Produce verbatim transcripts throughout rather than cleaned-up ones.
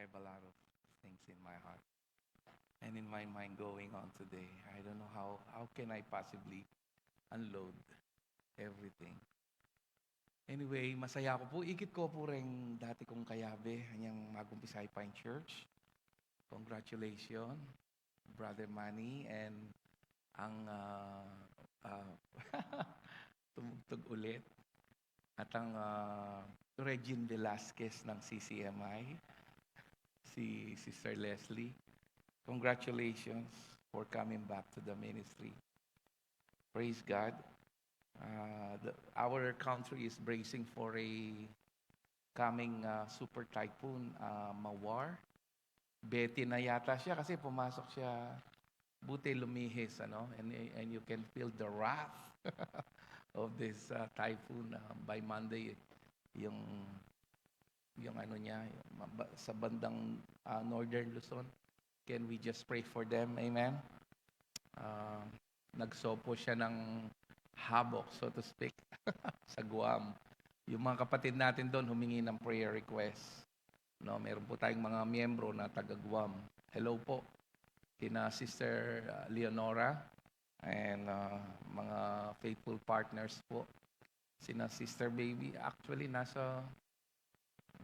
have a lot of things in my heart and in my mind going on today. I don't know how, how can I possibly unload everything. Anyway, masaya ako pu. Ikit ko pu reng dati kung kayabe, anyang mag-umpisa i Pine Church. Congratulations, Brother Manny, and ang, ah, ah, tumugtog ulit. At ang, ah, Regine Velasquez ng C C M I, si Sister Leslie. Congratulations for coming back to the ministry. Praise God. Uh, the, our country is bracing for a coming, uh, super typhoon, uh, Mawar. Betty na yata siya kasi pumasok siya. Buti lumihis, ano? And, and you can feel the wrath of this, uh, typhoon, uh, by Monday. Yung, yung ano niya, yung ma-, ba-, sa bandang, uh, Northern Luzon. Can we just pray for them? Amen? Uh, nagsopo siya ng habok, so to speak, sa Guam. Yung mga kapatid natin doon humingi ng prayer request. No, meron po tayong mga miyembro na taga Guam. Hello po kina Sister, uh, Leonora and, uh, mga faithful partners po. Sina Sister Baby, actually, nasa,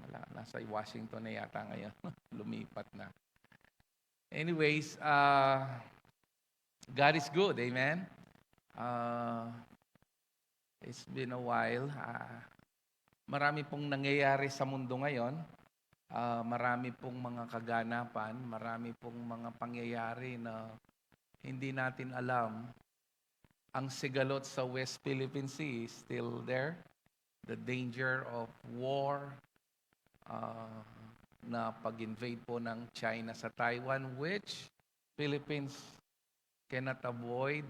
wala, nasa Washington na yata ngayon. Lumipat na. Anyways, uh, God is good, amen? Uh, it's been a while. Uh, marami pong nangyayari sa mundo ngayon. Uh, marami pong mga kaganapan, marami pong mga pangyayari na hindi natin alam. Ang sigalot sa West Philippine Sea is still there. The danger of war, uh, na pag-invade po ng China sa Taiwan, which Philippines cannot avoid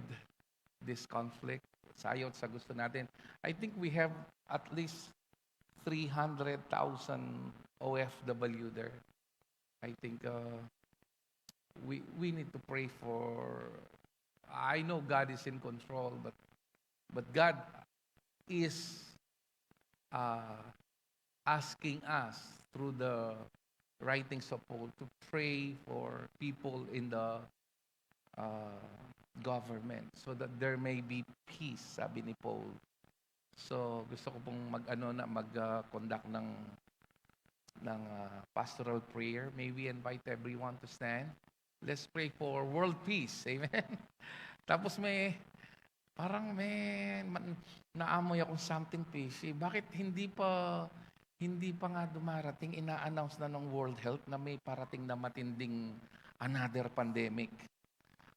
this conflict. Sayot sa gusto natin. I think we have at least three hundred thousand O F W there. I think, uh, we, we need to pray for, I know God is in control, but, but God is, uh, asking us through the writings of Paul to pray for people in the, uh, government so that there may be peace, sabi ni Paul. So, gusto ko pong mag-, ano na, mag, uh, conduct ng, ng, uh, pastoral prayer. May we invite everyone to stand? Let's pray for world peace. Amen? Tapos may, parang may man-, naamoy akong something fishy. Bakit hindi pa, hindi pa nga dumarating, ina-announce na ng World Health na may parating na matinding another pandemic?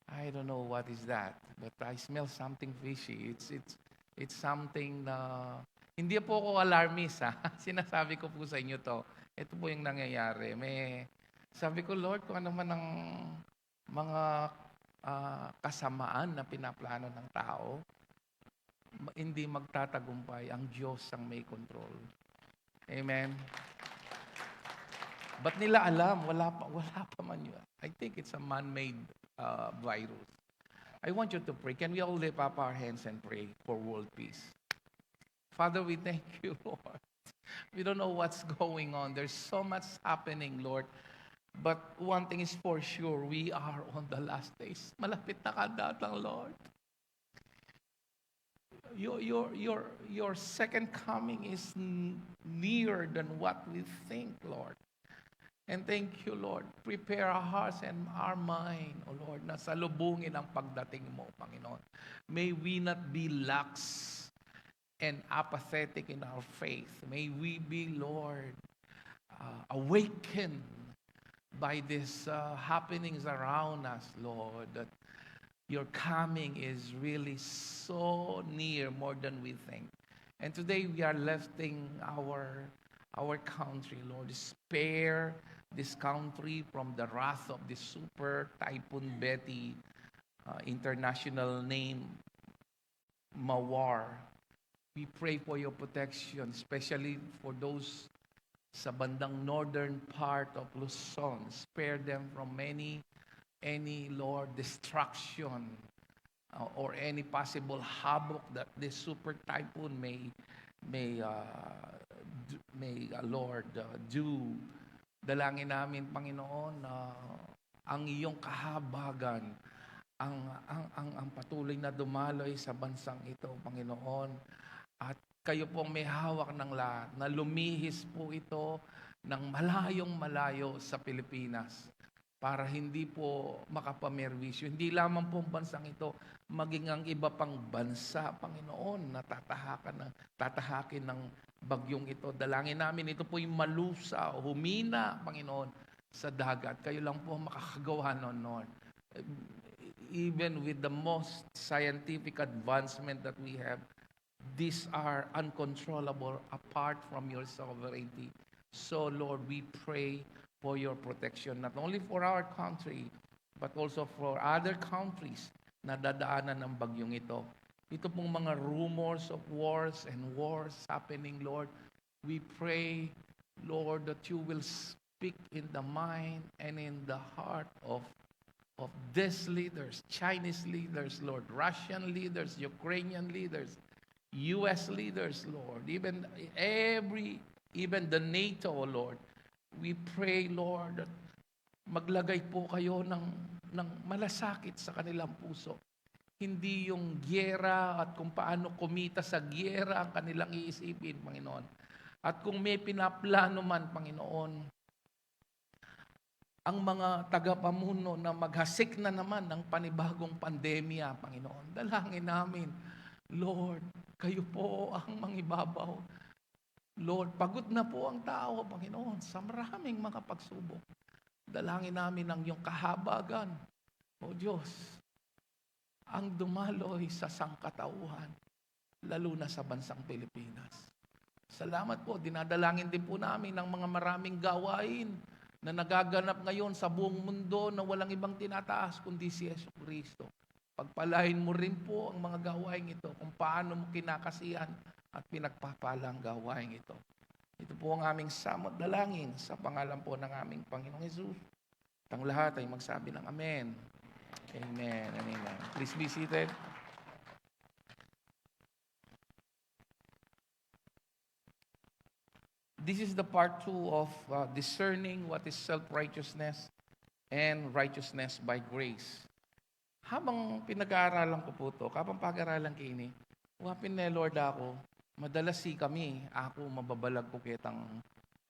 I don't know what is that, but I smell something fishy. It's, it's, it's something na, hindi po ako alarmist, ha. Sinasabi ko po sa inyo 'to. Ito po yung nangyayari. May, sabi ko, "Lord, kung ano man ang mga, ah, kasamaan na pinaplano ng tao, ma-, hindi magtatagumpay. Ang Diyos ang may control." Amen. Ba't nila alam? Wala pa, wala pa man yun. I think it's a man-made, uh, virus. I want you to pray. Can we all lift up our hands and pray for world peace? Father, we thank you, Lord. We don't know what's going on. There's so much happening, Lord. But one thing is for sure, we are on the last days. Malapit na ka datang, Lord. Your, your, your, your second coming is n-, nearer than what we think, Lord. And thank you, Lord. Prepare our hearts and our mind, O Lord, na salubungin ang pagdating mo, Panginoon. May we not be lax and apathetic in our faith. May we be, Lord, uh, awakened by these, uh, happenings around us, Lord, that your coming is really so near, more than we think. And today we are lifting our, our country, Lord. Spare this country from the wrath of this super typhoon Betty, uh, international name Mawar. We pray for your protection, especially for those sa bandang northern part of Luzon. Spare them from any, any, Lord, destruction, uh, or any possible havoc that this super typhoon may, may, uh, d-, may, uh, Lord, uh, do Dalangin namin, Panginoon, na ang iyong kahabagan, ang, ang, ang, ang patuloy na dumaloy sa bansang ito, Panginoon. At kayo pong may hawak ng lahat, na lumihis po ito ng malayong malayo sa Pilipinas para hindi po makapamerwisyo. Hindi lamang po ang bansang ito, maging ang iba pang bansa, Panginoon, na tatahakan ng, tatahakin ng bagyong ito. Dalangin namin ito po'y malusa, humina, Panginoon, sa dagat. Kayo lang po ang makakagawa nun, Lord. Even with the most scientific advancement that we have, these are uncontrollable apart from your sovereignty. So, Lord, we pray for your protection, not only for our country, but also for other countries na dadaanan ng bagyong ito. Ito pong mga rumors of wars and wars happening, Lord, we pray, Lord, that you will speak in the mind and in the heart of, of these leaders, Chinese leaders, Lord, Russian leaders, Ukrainian leaders, U S leaders, Lord, even every, even the NATO, Lord. We pray, Lord, that maglagay po kayo ng, ng malasakit sa kanilang puso. Hindi yung giyera at kung paano kumita sa giyera ang kanilang iisipin, Panginoon. At kung may pinaplano man, Panginoon, ang mga tagapamuno na maghasik na naman ng panibagong pandemya, Panginoon, dalangin namin, Lord, kayo po ang mangibabaw. Lord, pagod na po ang tao, Panginoon, sa maraming mga pagsubok. Dalangin namin ang iyong kahabagan, O Diyos, ang dumaloy sa sangkatauhan, lalo na sa bansang Pilipinas. Salamat po, dinadalangin din po namin ang mga maraming gawain na nagaganap ngayon sa buong mundo na walang ibang tinataas kundi si Yesu Kristo. Pagpalain mo rin po ang mga gawain ito kung paano mo kinakasihan at pinagpapala ang gawain ito. Ito po ang aming samot dalangin sa pangalan po ng aming Panginoong Jesus. Tang lahat ay magsabi ng amen. Amen and amen. Please be seated. This is the part two of, uh, discerning what is self-righteousness and righteousness by grace. Habang pinag-aaralan ko po to, habang pag-aaralan ko ini, wa pin ne Lord ako, madalas si kami, ako mababalag ko ketang,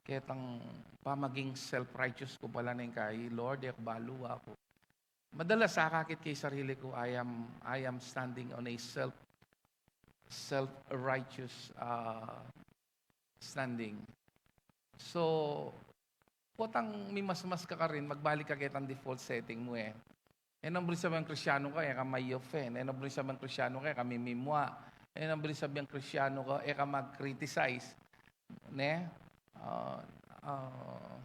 ketang pamaging self-righteous ko pala ning kai, Lord, e ku balu aku. Madalas akakit ke sarili ku, I am, I am standing on a self, self-righteous, uh, standing. So, potang mimasmas ka karin, magbalik ka ketang default setting mu e. E nang buri sabyan Kristiyanu ka, e ka ma-offend. E nang buri sabyan Kristiyanu ka, e ka mimimwa. E nang buri sabyan Kristiyanu ka, e ka mag-criticize. Ne? Ah, ah,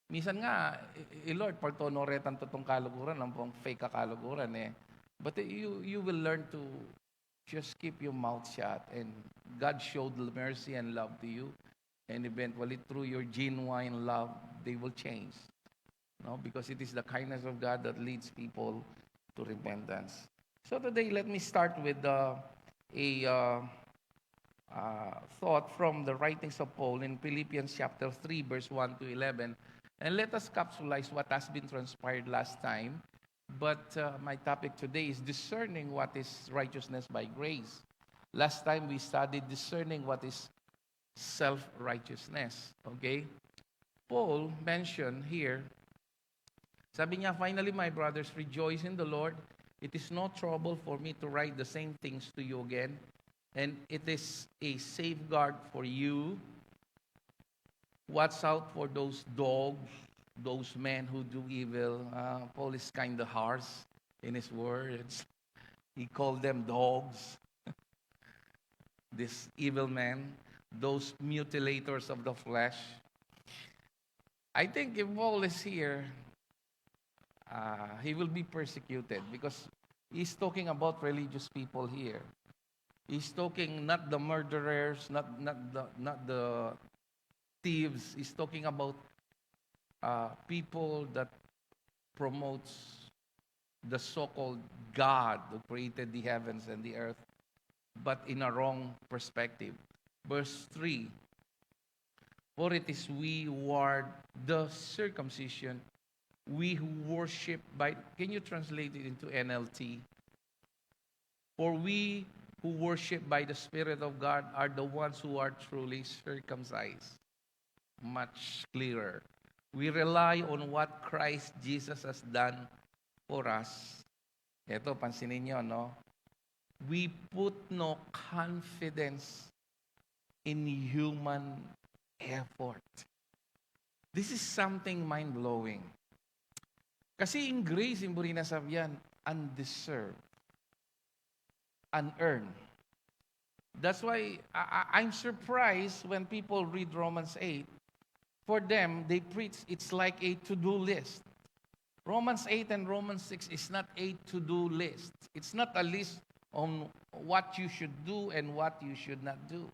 misan nga, i, i Lord, pagtono retan tutung kaluguran, ampong fake a kaluguran e. But you, you will learn to just keep your mouth shut, and God showed mercy and love to you, and eventually, through your genuine love, they will change. No, because it is the kindness of God that leads people to repentance. So today, let me start with, uh, a, uh, uh, thought from the writings of Paul in Philippians chapter three, verse one to eleven. And let us capsulize what has been transpired last time. But, uh, my topic today is discerning what is righteousness by grace. Last time we studied discerning what is self-righteousness. Okay? Paul mentioned here, sabi niya, "Finally, my brothers, rejoice in the Lord. It is no trouble for me to write the same things to you again, and it is a safeguard for you. Watch out for those dogs, those men who do evil." Uh, Paul is kind of harsh in his words. He called them dogs. These evil men, those mutilators of the flesh. I think if Paul is here, uh, he will be persecuted because he's talking about religious people here. He's talking not the murderers, not, not the, not the thieves. He's talking about, uh, people that promotes the so-called God who created the heavens and the earth, but in a wrong perspective. Verse three, For it is we who are the circumcision, we who worship by, can you translate it into N L T? For we who worship by the Spirit of God are the ones who are truly circumcised. Much clearer. We rely on what Christ Jesus has done for us. Ito, pansinin nyo, no? We put no confidence in human effort. This is something mind-blowing. Kasi in grace, in buri na sabihan, undeserved, unearned. That's why I, I- I'm surprised when people read Romans eight. For them, they preach it's like a to-do list. Romans eight and Romans six is not a to-do list. It's not a list on what you should do and what you should not do.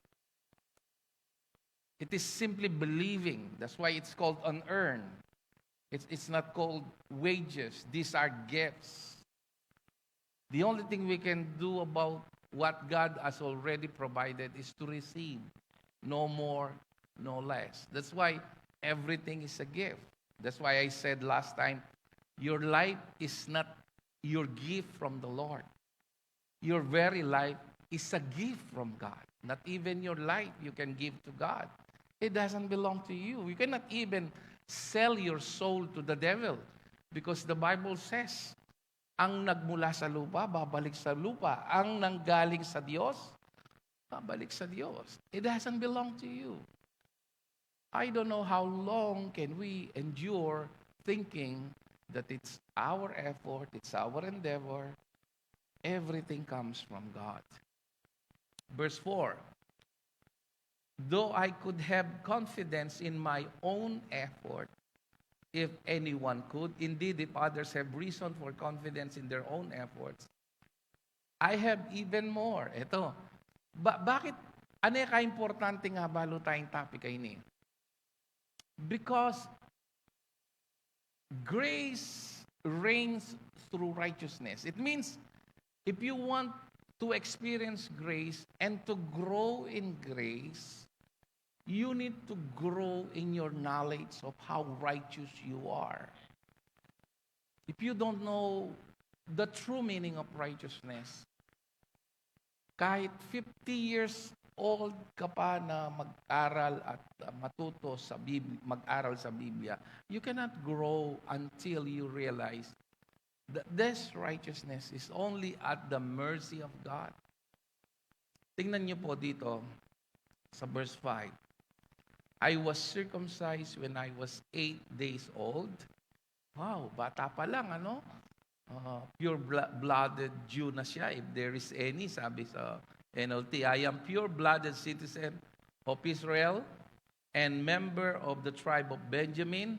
It is simply believing. That's why it's called unearned. It's, it's not called wages. These are gifts. The only thing we can do about what God has already provided is to receive. No more, no less. That's why everything is a gift. That's why I said last time, your life is not your gift from the Lord. Your very life is a gift from God. Not even your life you can give to God. It doesn't belong to you. You cannot even sell your soul to the devil, because the Bible says, ang nagmula sa lupa, babalik sa lupa. Ang nanggaling sa Diyos, babalik sa Diyos. It doesn't belong to you. I don't know how long can we endure thinking that it's our effort, it's our endeavor, everything comes from God. Verse four, though I could have confidence in my own effort, if anyone could, indeed, if others have reason for confidence in their own efforts, I have even more. Ito, ba- bakit, ano yung ka-importante nga balu tayong topic ay ini? Because grace reigns through righteousness. It means, if you want to experience grace and to grow in grace, you need to grow in your knowledge of how righteous you are. If you don't know the true meaning of righteousness, kahit fifty years old ka pa na mag-aral at, uh, matuto sa Bib- mag-aral sa Biblia, you cannot grow until you realize that this righteousness is only at the mercy of God. Tingnan niyo po dito sa verse five. "I was circumcised when I was eight days old." Wow, bata pa lang, ano? Ah, pure bla- blooded Jew na siya, if there is any, sabi sa N L T. "I am pure-blooded citizen of Israel and member of the tribe of Benjamin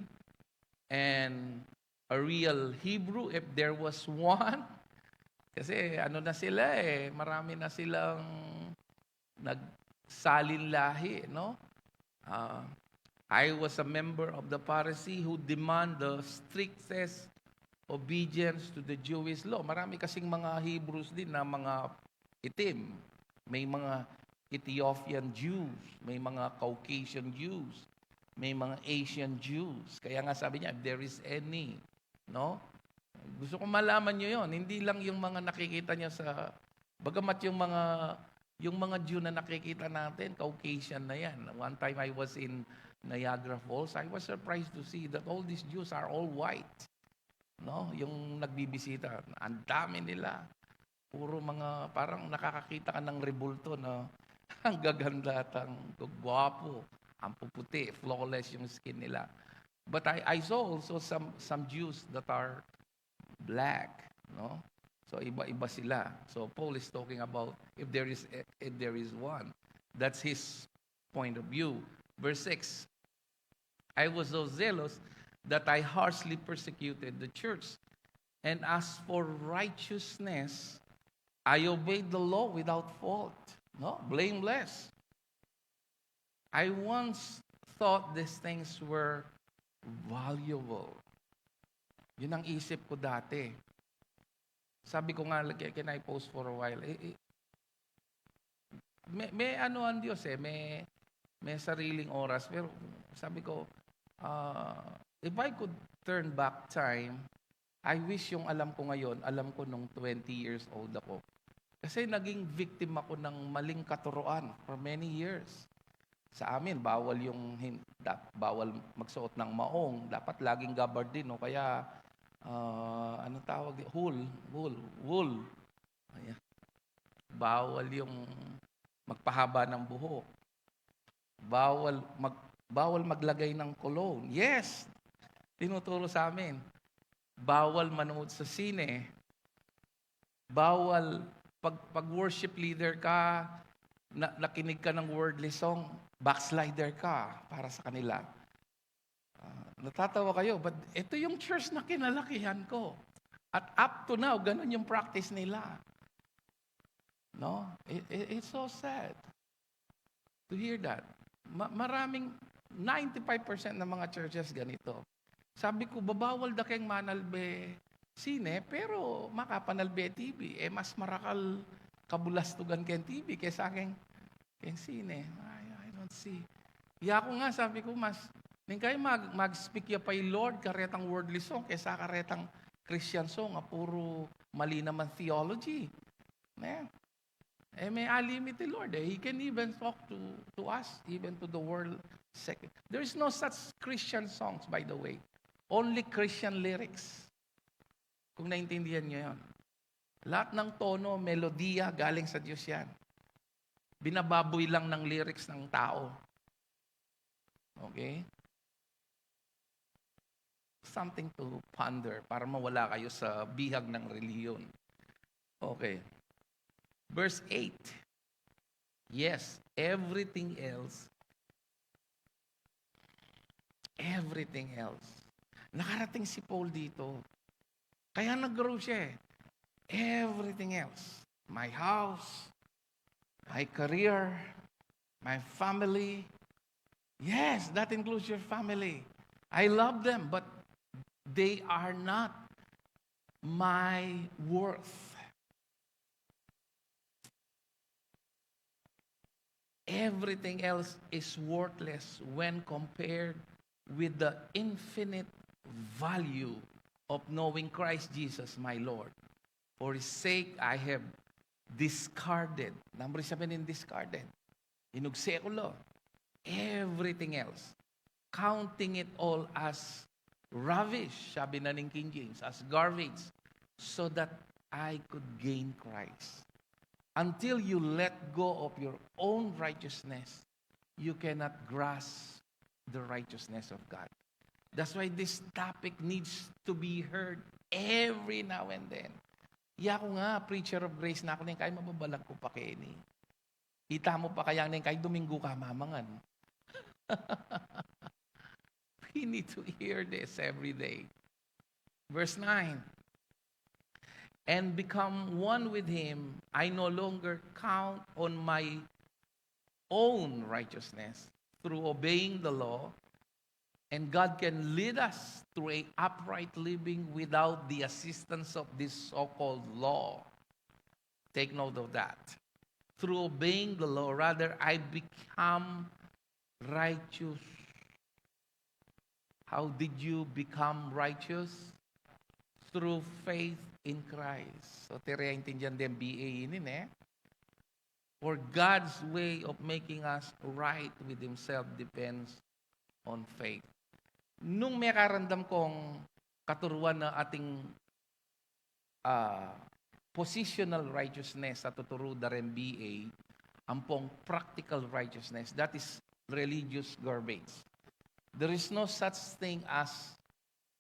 and a real Hebrew, if there was one." Kasi ano na sila eh, marami na silang nagsalin lahi, no? Ah, "I was a member of the Pharisee who demand the strictest obedience to the Jewish law." Marami kasing mga Hebrews din na mga itim. May mga Ethiopian Jews, may mga Caucasian Jews, may mga Asian Jews. Kaya nga sabi niya, "If there is any," no? Gusto ko malaman niyo yon. Hindi lang yung mga nakikita niyo sa, bagamat yung mga, yung mga Jew na nakikita natin, Caucasian na yan. One time I was in Niagara Falls, I was surprised to see that all these Jews are all white. No? Yung nagbibisita, ang dami nila. Puro mga, parang nakakakita ka ng rebulto na ang gaganda at ang gwapo, ang puputi, flawless yung skin nila. But I, I saw also some, some Jews that are black, no? So iba-iba sila. So Paul is talking about if there is, if there is one. That's his point of view. Verse six, "I was so zealous that I harshly persecuted the church. And as for righteousness, I obeyed the law without fault." No? Blameless. "I once thought these things were valuable." Yun ang isip ko dati. Sabi ko nga, like, can I pause for a while? Eh, eh, may, may ano ang Diyos eh, may, may sariling oras. Pero sabi ko, ah, if I could turn back time, I wish yung alam ko ngayon, alam ko nung twenty years old ako. Kasi naging victim ako ng maling katuruan for many years. Sa amin, bawal yung hin-, da-, bawal magsuot ng maong. Dapat laging gabardine, no? Kaya, ah, anong tawag di-, wool, wool, wool. Ayan. Bawal yung magpahaba ng buhok. Bawal mag-, bawal maglagay ng cologne. Yes! Tinuturo sa amin. Bawal manood sa sine. Bawal pag, pag worship leader ka, na, nakinig ka ng worldly song, backslider ka para sa kanila. Ah, natatawa kayo, but ito yung church na kinalakihan ko. At up to now, ganun yung practice nila. No? It, it, it's so sad to hear that. Ma-, maraming, ninety-five percent ng mga churches ganito. Sabi ko, babawal da keng manalbe sine, pero makapanalbe T V. Eh, mas marakal kabulastugan keng T V kesa keng, keng sine. I, I don't see. Ya ko nga, sabi ko, mas, ning kayo mag, mag-speak ya pa yung Lord, karetang worldly song, kesa karetang Christian song, a puro mali naman theology. Ne? Eh, may alimit i Lord, eh. He can even talk to, to us, even to the world. Second, there is no such Christian songs, by the way. Only Christian lyrics. Kung naintindihan niyo yun. Lahat ng tono, melodiya, galing sa Diyos yan. Binababoy lang ng lyrics ng tao. Okay? Something to ponder para mawala kayo sa bihag ng relihiyon. Okay. Verse eight. Yes, everything else. Everything else. Nakarating si Paul dito. Kaya nag-grow siya eh. Everything else. My house, my career, my family. Yes, that includes your family. I love them, but they are not my worth. Everything else is worthless when compared with the infinite value of knowing Christ Jesus my Lord. For his sake, I have discarded. Number seven in discarded. Inugse ko lo. Everything else. Counting it all as rubbish, sabi na ning King James, as garbage, so that I could gain Christ. Until you let go of your own righteousness, you cannot grasp the righteousness of God. That's why this topic needs to be heard every now and then. Ya ko nga, preacher of grace na ako, ning kay mababalag ko pa keni. Ita mo pa kaya ning kay Domingo ka mamangan. We need to hear this every day. Verse nine. And become one with him, I no longer count on my own righteousness through obeying the law, and God can lead us through a upright living without the assistance of this so-called law. Take note of that. Through obeying the law, rather, I become righteous. How did you become righteous? Through faith in Christ. So, tira, intindihan din B A ini, eh. For God's way of making us right with Himself depends on faith. Nung mekaramdam kong katuruan na ating, ah, positional righteousness a tuturu da reng B A, ampong practical righteousness, that is religious garbage. There is no such thing as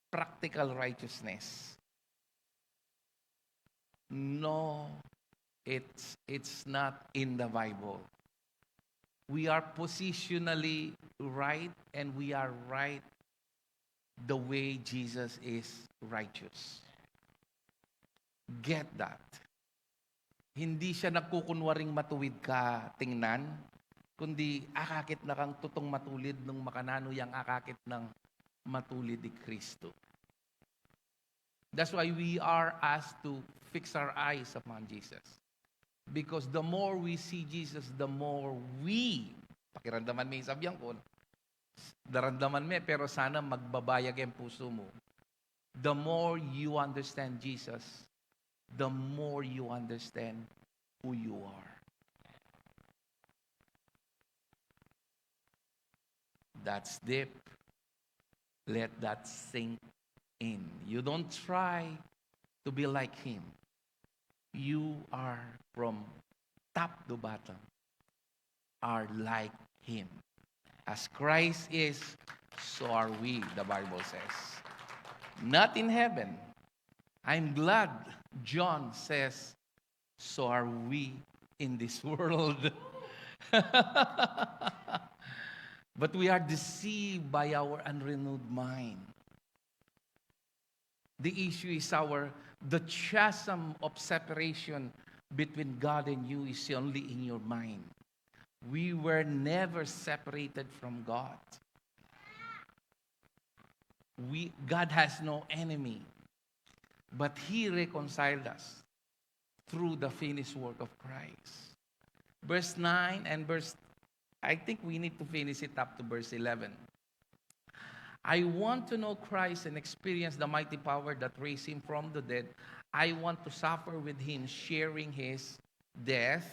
practical righteousness. No, it's, it's not in the Bible. We are positionally right and we are right the way Jesus is righteous. Get that. Hindi siya nagkukunwaring matuwid ka tingnan, kundi akakit na kang tutong matulid nung makananu yang akakit nang matulid i Kristo. That's why we are asked to fix our eyes upon Jesus. Because the more we see Jesus, the more we Pakiramdaman me ing sabian ku. Daramdaman me, pero sana magbabayag ing pusu mu. The more you understand Jesus, the more you understand who you are. That's deep. Let that sink in. You don't try to be like him. You are, from top to bottom, are like him. As Christ is, so are we, the Bible says. Not in heaven. I'm glad John says, "So are we in this world." But we are deceived by our unrenewed mind. The issue is our, the chasm of separation between God and you is only in your mind. We were never separated from God. We, God has no enemy, but He reconciled us through the finished work of Christ. Verse nine and verse, I think we need to finish it up to verse eleven. "I want to know Christ and experience the mighty power that raised him from the dead. I want to suffer with him, sharing his death,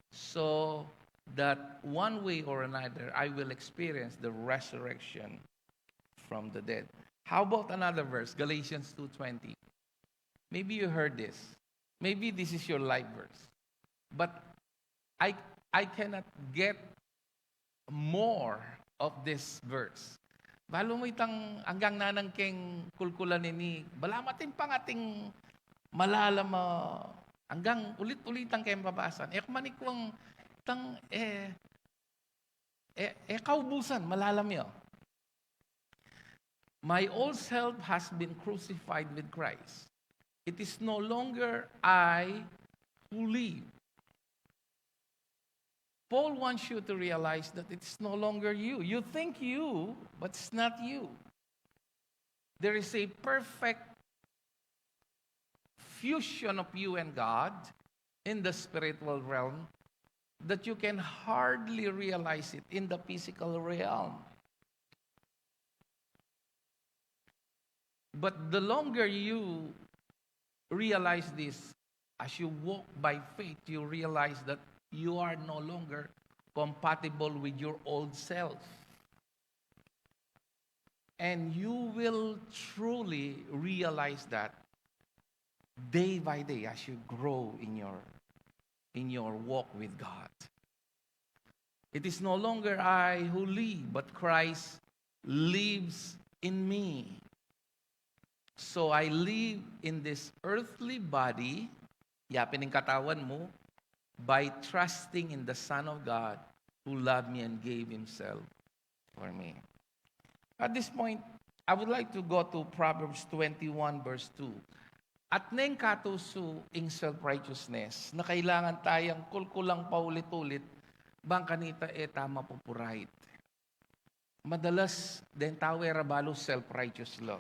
so that one way or another I will experience the resurrection from the dead." How about another verse, Galatians two twenty? Maybe you heard this. Maybe this is your life verse. But I, I cannot get more of this verse. Balu mu itang anggang nanang keng kulkulan ini, balamu atin pang atin malalam a, anggang ulit-ulitan keng babasan. E ku manikwang itang, e, e, e kaubusan, malalam ya. "My old self has been crucified with Christ. It is no longer I who live." Paul wants you to realize that it's no longer you. You think you, but it's not you. There is a perfect fusion of you and God in the spiritual realm that you can hardly realize it in the physical realm. But the longer you realize this, as you walk by faith, you realize that you are no longer compatible with your old self. And you will truly realize that day by day as you grow in your, in your walk with God. "It is no longer I who live, but Christ lives in me. So I live in this earthly body," ya pin ing katawan mu, "by trusting in the Son of God who loved me and gave himself for me." At this point, I would like to go to Proverbs twenty-one verse two. At neng katusu ing self-righteousness na kailangan tayang kulkulang paulit-ulit, bang kanita e ta mapupurait. Madalas, deng tau e ra balu self-righteous la.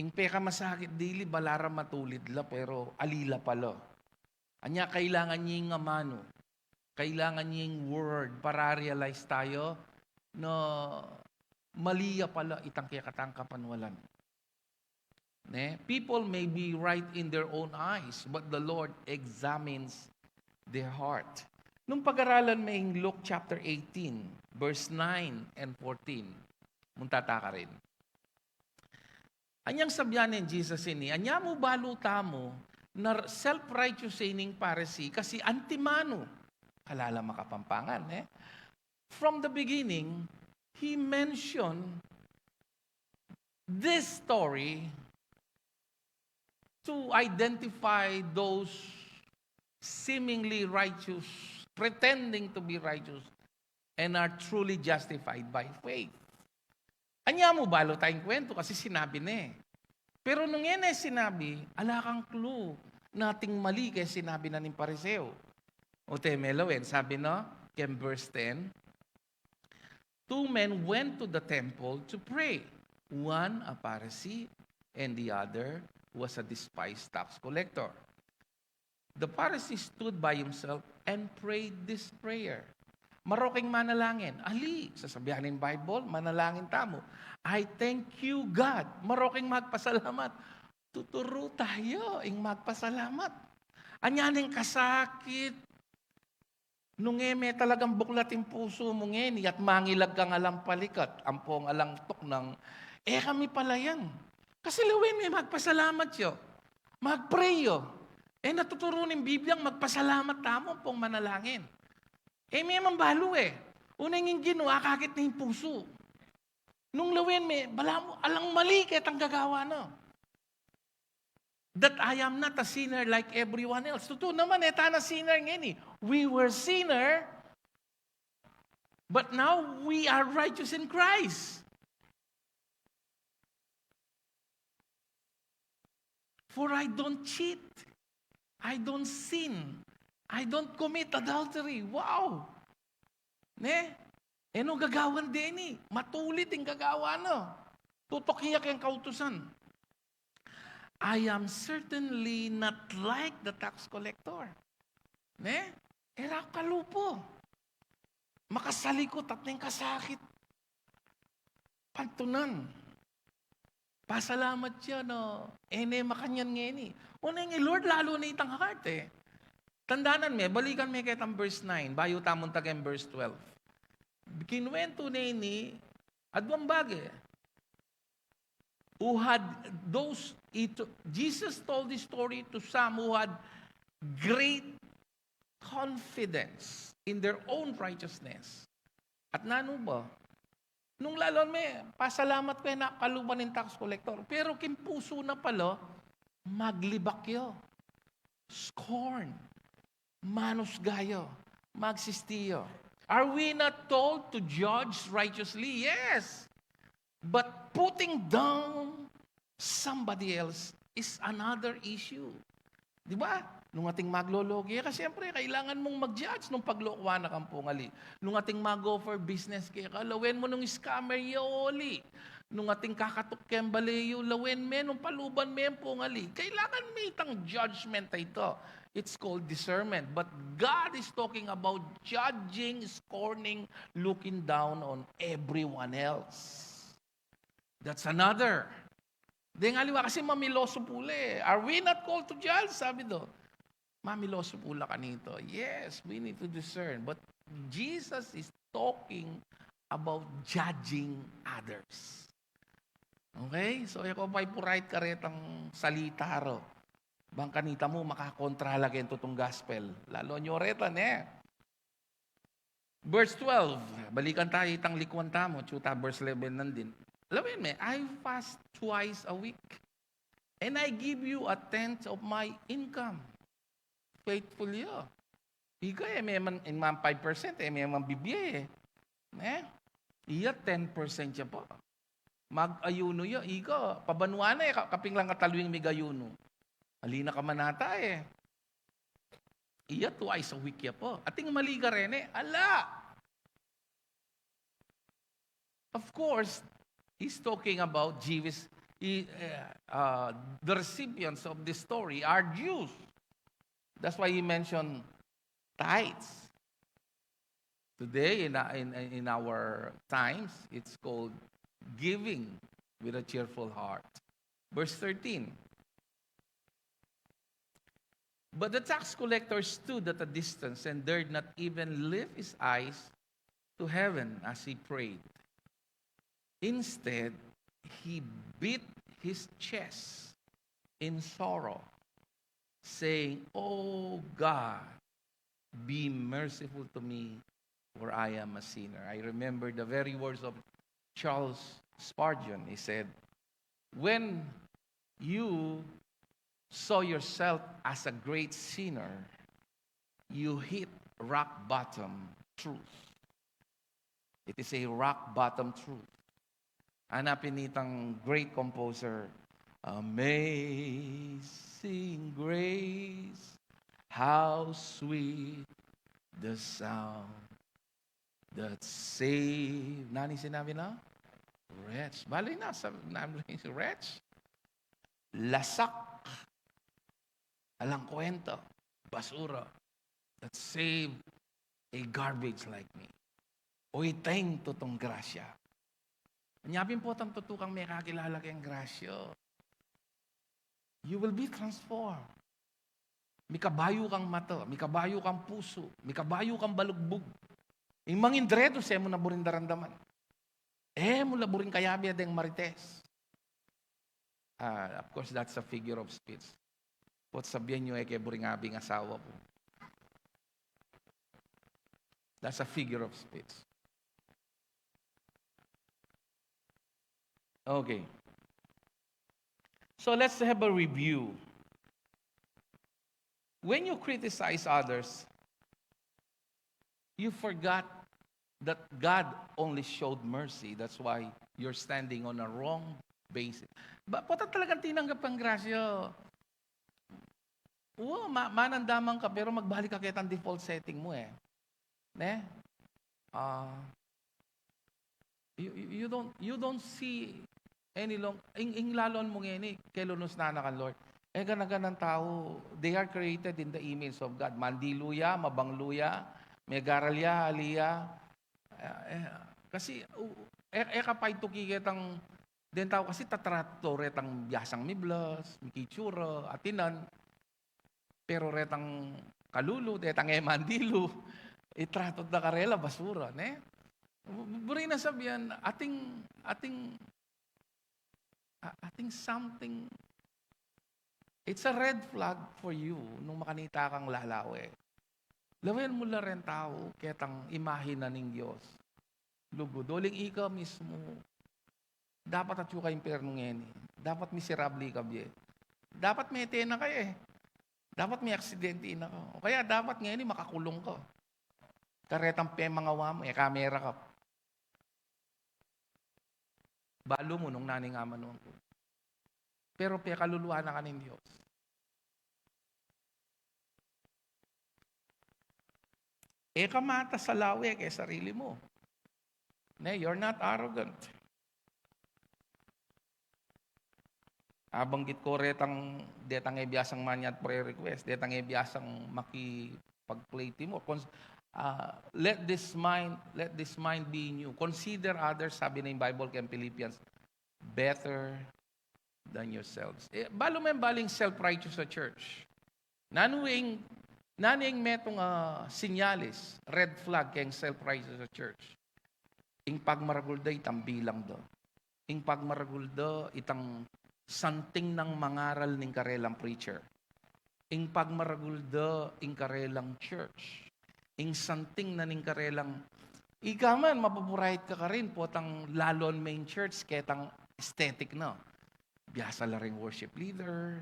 Ing pekamasakit dili, bala ra matulid la, pero ali la pala. Anya kailangan ya ing amanu, kailangan ya ing word para realize tayo na mali ya pala itang kekatang kapanwalan. Ne? People may be right in their own eyes, but the Lord examines their heart. Nung pag-aralan me ing Luke chapter eighteen, verse nine and fourteen, munta ta karin. Anyang sabian neng Jesus ini, anya mu balu tamu na self-righteous ing Pharisee, kasi antimanu, kalala makapampangan, e? From the beginning, he mentioned this story to identify those seemingly righteous, pretending to be righteous, and are truly justified by faith. Anya mu balu tayang kwento kasi sinabi ne. Pero nung e ne sinabi, ala kang clue na ating mali kaya sinabi na ning Pariseo. O te, melawen, sabi no, keng verse ten, "Two men went to the temple to pray. One a Pharisee, and the other was a despised tax collector. The Pharisee stood by himself and prayed this prayer: Marok ing manalangin. Ali, sasabian ning Bible, manalangin tamu. "I thank you, God." Marok ing magpasalamat. Tuturu tayo ing magpasalamat. Anya ning kasakit, nung e me talagang buklat ing pusu mu ngeni at mangilag kang alang palikat, ampong alang tuknang, e kami palayan. Kasi lawen me magpasalamat yo. Mag-pray yo. E natuturu ning Bibliang magpasalamat tamu ampong manalangin. E me mang balu e. Uneng ing Ginu, akakit ne ing pusu. Nung lawen me, balamu, alang mali ketang gagawan na. That I am not a sinner like everyone else. Tutu naman, e tana sinner ngeni. We were sinner, but now we are righteous in Christ. "For I don't cheat. I don't sin. I don't commit adultery." Wow! Ne? E no gagawan deni. Matulid ing gagawan na. Tutuki ya keng kautusan. "I am certainly not like the tax collector." Ne? E ra ku kalupa. Makasalikut at neng kasakit. Pantunan. Pasalamat ya, no? E ne makanyan ngeni. Uneng i Lord, lalu ne itang heart e. Tandanan me, balikan me ketang verse nine, bayu tamu taken verse twelve. Kinuwentu ne ini, adwang bage. Who had those, it, Jesus told this story to some who had great confidence in their own righteousness. At nanu ba? Nung lalu me, pasalamat ku e na kalupa ning tax collector. Pero king pusu na pala, maglibak ya. Scorn. Manusga ya. Magsisti ya. Are we not told to judge righteously? Yes. But putting down somebody else is another issue. Di ba? Nung ating maglologi ka, siyempre, kailangan mung mag-judge nung paglokoan na kang pungali. Nung ating mag-offer business keka, lawen mu nung scammer ya, oli. Nung ating kakatuk keng bale yu, lawen me nung paluban me pungali. Kailangan me itang judgment a ito. It's called discernment. But God is talking about judging, scorning, looking down on everyone else. That's another. Deng aliwa kasi mamiloso pu la e. Are we not called to judge? Sabi do. Mamiloso pu la kanito. Yes, we need to discern. But Jesus is talking about judging others. Okay? So, e ko pa ipuright karetang salita ro. Bang kanita mu, makakontra la keng tutung gospel. Lalu nyo reta, ne? Verse twelve, balikan tayu itang likuan tamu, atyu ta verse eleven nandin. Lawen me, "I fast twice a week, and I give you a tenth of my income." Faithful ya. Ika, e me man, in man five percent, e me man bibie e. Ne? Iya ten percent ya pa. Mag-ayunu ya, ika, pabanua na e, ka-, kapinglan katalu ing mig-ayunu. Ali na ka man ata e. Iya twice a week ya pa. Ating mali kareni? Ala! Of course, he's talking about Jewish, he, uh, uh, the recipients of this story are Jews. That's why he mentioned tithes. Today, in, in, in our times, it's called giving with a cheerful heart. Verse thirteen. But the tax collector stood at a distance and dared not even lift his eyes to heaven as he prayed. Instead, he beat his chest in sorrow, saying, "Oh God, be merciful to me, for I am a sinner." I remember the very words of Charles Spurgeon. He said, "When you saw yourself as a great sinner, you hit rock bottom truth." It is a rock bottom truth. Hanapin itang great composer, "Amazing Grace, how sweet the sound that saved," nanu ing sinabi na? "Wretch." Bale na, sa, nanu ing wretch? Lasak. Alang kwenta. Basura. That saved a garbage like me. O, ita ing tutung grasya. Nya pin potang tutu kang mekakilala keng grasya, you will be transformed. Mikabayu kang mata, mikabayu kang pusu, mikabayu kang balugbug. Ing mangindretus, e mu na buring daramdaman. E mu la buring kayabe deng marites. Ah, of course, that's a figure of speech. Potang sabian yu, e ke buring abing asawa pu. That's a figure of speech. Okay. So let's have a review. When you criticize others, you forgot that God only showed mercy. That's why you're standing on a wrong basis. Ba, potang talagang tinanggap kang grasya. Oo, ma-, manandaman ka, pero magbalik ka ketang default setting mu e. Ne? Ah, you, you, you don't, you don't see any long, ing, ing lalon mu ngeni, kelunus na na kang Lord. E gana-ganang tau, they are created in the image of God. Mandilu ya, mabanglu ya, megaral ya, ali ya. Eh, eh, kasi, u-, e, e ka paituki ketang, deng tau kasi tatratu retang biasang miblas, mikitsura, atinan. Pero retang kalulu, detang e mandilu, itratu da karela basura, ne? Bu-, buri nang sabian, ating, ating, a-, ating something, it's a red flag for you nung makanita kang lalawe. Lawen mu la reng tau ketang imahe na ning Dios. Lugud, uling ika mismu, dapat atyu ka impyernu ngeni. Dapat miserable ka bie. Dapat mete na ka e. Dapat me-aksidente na ka. O kaya dapat ngeni makakulung ka. Karetang pemangawa mu, e ka mera ka. Balu mu nung nanu ing amanuan ku. Pero pekaluluan na ka ning Dios. E ka matas a lawe ke sarili mu. Ne, you're not arrogant. Abanggit ku retang, detang e biasang manyad prayer request, detang e biasang makipag-play team, o cons-, ah, "Let this mind, let this mind be in you." Consider others, sabi na ing Bible keng Philippians, "better than yourselves." E, balu me baling self-righteous a church. Nanu ing, nanu ing metung a sinyalis, red flag keng self-righteous a church? Ing pagmaragul da itang bilang da. Ing pagmaragul da itang santing nang mangaral ning karelang preacher. Ing pagmaragul da ing karelang church. Ing santing na ning karelang, ika man, mapapurait ka karin, potang lalon me ing church, ketang aesthetic na. Biasa la ring worship leader,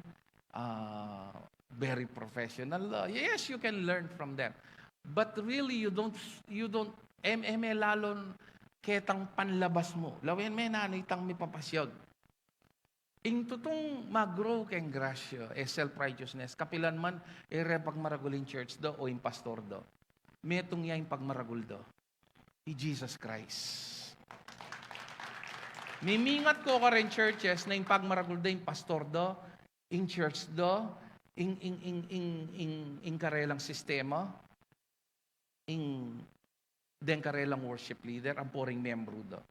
ah, very professional la. Yes, you can learn from them. But really, you don't, you don't, em, em, e lalon ketang panlabas mu. Lawen me nanu itang mipapasyag. Ing tutung mag-grow keng grasya, e self-righteousness, kapilan man, e re pagmaragul ing church da o ing pastor da. Metung ya ing pagmaragul da, i Jesus Christ. Mimingat ko kareng churches na ing pagmaragul da ing pastor da, ing church da, ing, ing, ing, ing, ing, ing karelang sistema, ing deng karelang worship leader, ampo ring membru da.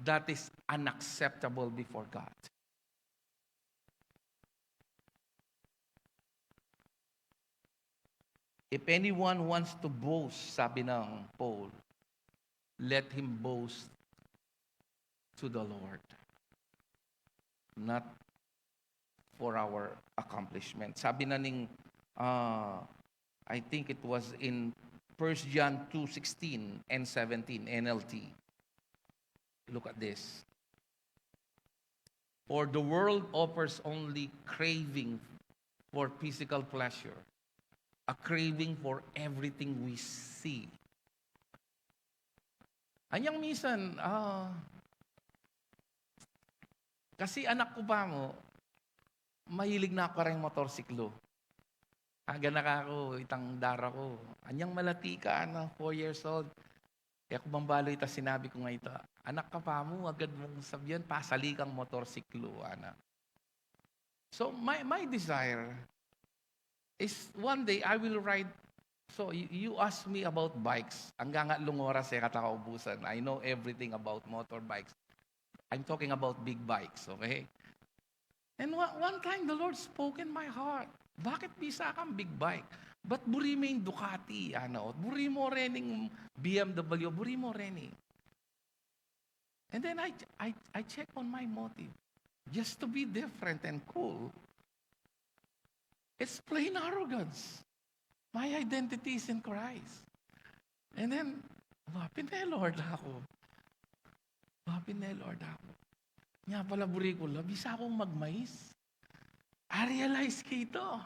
That is unacceptable before God. If anyone wants to boast, sabi ng Paul, let him boast to the Lord, not for our accomplishment. Sabi na ning, ah, I think it was in First John two sixteen and seventeen, N L T. Look at this. For the world offers only craving for physical pleasure, a craving for everything we see. Anyang misan, ah, kasi anak ku pa mu, mahilig na ku kareng motorsiklu. Aga na ka ku, itang dara ku. Anyang malati ka, ana, four years old. E ku bang balu ita sinabi ku nga ita, "Anak ka pa mu, agad mung sabian, pasali kang motorsiklu," ana. So, my, my desire is one day I will ride So, you, you ask me about bikes. Anggang atlung oras e kata kaubusan. I know everything about motorbikes. I'm talking about big bikes, okay? And wa-, one time the Lord spoke in my heart, "Bakit bisa kang big bike? Ba't buri mo ing Ducati, ano? Buri mo rening B M W, buri mo reni?" And then I, I, I check on my motive. Just to be different and cool. It's plain arrogance. My identity is in Christ. And then, wapin ne Lord aku. Wapin ne Lord aku. Nya pala buri ku la, bisa kung magmais. I realize kito.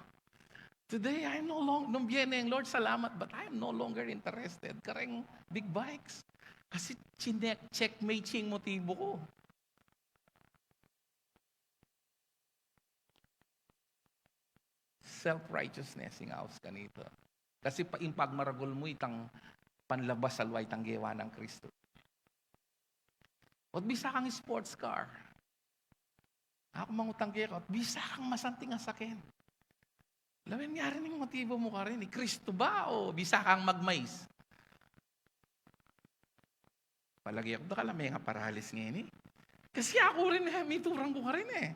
Today, I'm no long-, nung bie ne ing Lord, salamat, but I'm no longer interested kareng big bikes. Kasi chinek, checkmate ing motibo ku. Self-righteousness ing aus kanita. Kasi pa, ing pagmaragul mu itang panlabas aliwa itang gewa nang Kristo. Ot bisa kang sports car. Aku mangutang keka, ot bisa kang masanting a saken. Lawen, ngeni ing motibo mu karin, i Kristo ba o bisa kang magmais? Palage ku, dakal a menga paralis ngeni. Kasi aku rin e, miturang ku karin e.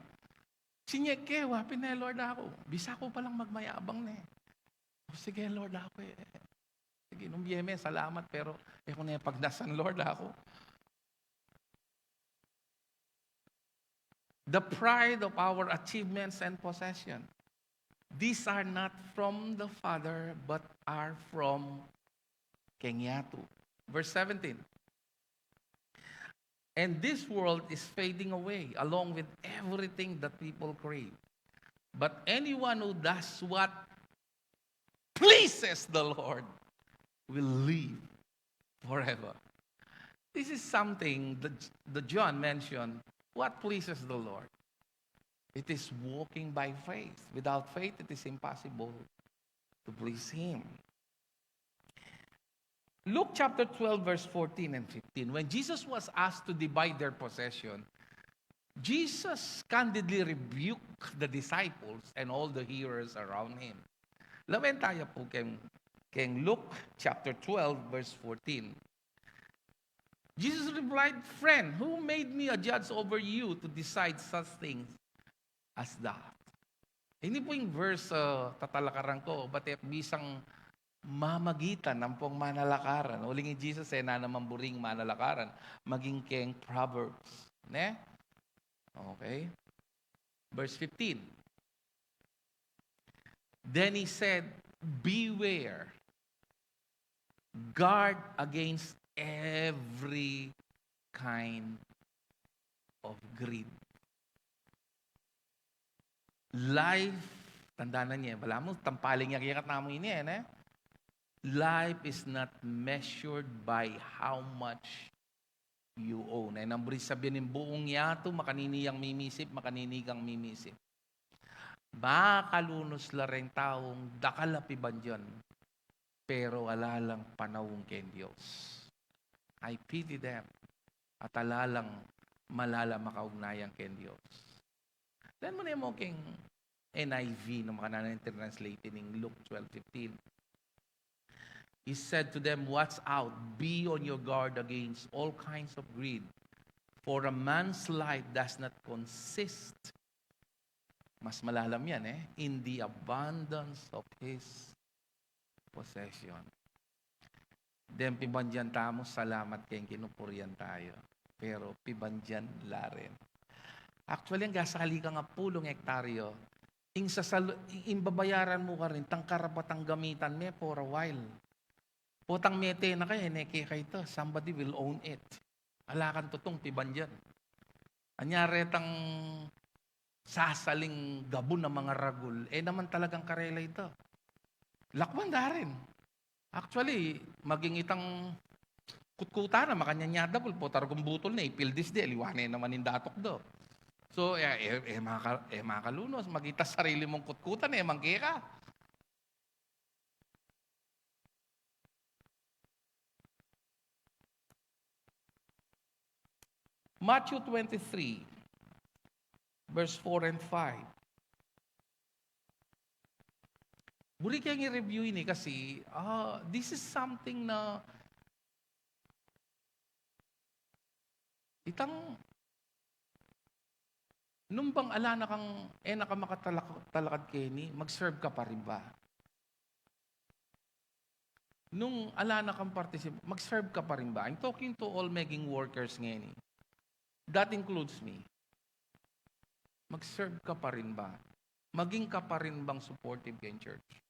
Chinek ke, wapin ne Lord aku. Bisa ku palang magmayabang ne. O sige, Lord aku e. Sige, nung bie me, salamat, pero e ku ne pagnasan, Lord aku. The pride of our achievements and possession. These are not from the Father, but are from keng yatu. Verse seventeen. And this world is fading away along with everything that people crave. But anyone who does what pleases the Lord will live forever. This is something that, that John mentioned. What pleases the Lord? It is walking by faith. Without faith, it is impossible to please Him. Luke chapter twelve, verse fourteen and fifteen. When Jesus was asked to divide their possession, Jesus candidly rebuked the disciples and all the hearers around him. Lawen taya pu keng, keng Luke chapter twelve, verse fourteen. Jesus replied, "Friend, who made me a judge over you to decide such things as that?" Ini pu ing verse, ah, tatalakaran ku, bate bisang mamagitan ampong manalakaran. Uling i Jesus, e na naman buring manalakaran, maging keng Proverbs, ne? Okay. Verse fifteen. Then he said, "Beware, guard against every kind of greed." Life, tanda na niya, balamu, tampaling ya kekatamu ini, e, ne? Life is not measured by how much you own. E nang buri sabian ning buung yatu, makanini yang mimisip, makanini kang mimisip. Makalunus la reng taung dakal a pibandian, pero ala lang panaun keng Dios. I pity them. At ala lang malala makaugnayan keng Dios. Lawen mu ne mu keng N I V, nung makananu ing translate ning Luke twelve fifteen. He said to them, "Watch out, be on your guard against all kinds of greed. For a man's life does not consist," mas malalam yan, e, "in the abundance of his possession." Deng pibandian tamu, salamat keng Ginu, purian taya. Pero pibandian la rin. Actually, anggang sali kang apulung ektarya, ing sasal-, ing babayaran mu karin, tang karapatang gamitan me for a while. Potang mete na ka, e ne keka ita, somebody will own it. Ala kang tutung pibandian. Anya retang sasaling gabun a mangaragul, e naman talagang karela ita. Lakwan da rin. Actually, maging itang kutkutan na, makanyan ya dakul, potang ragul butul ne, ipildis de, aliwa ne naman ing datuk da. So, e, e, e maka-, e makalunus, maging ita sarili mung kutkutan, e mang keka. Matthew twenty-three, verse four and five. Buri keng i-review ini kasi, ah, this is something na itang nung bang ala na kang, e na ka makatalak-, talakad keni, mag-serve ka pa rin ba? Nung ala na kang particip-, mag-serve ka pa rin ba? I'm talking to all meging workers ngeni. That includes me. Mag-serve ka pa rin ba? Maging ka pa rin bang supportive keng church?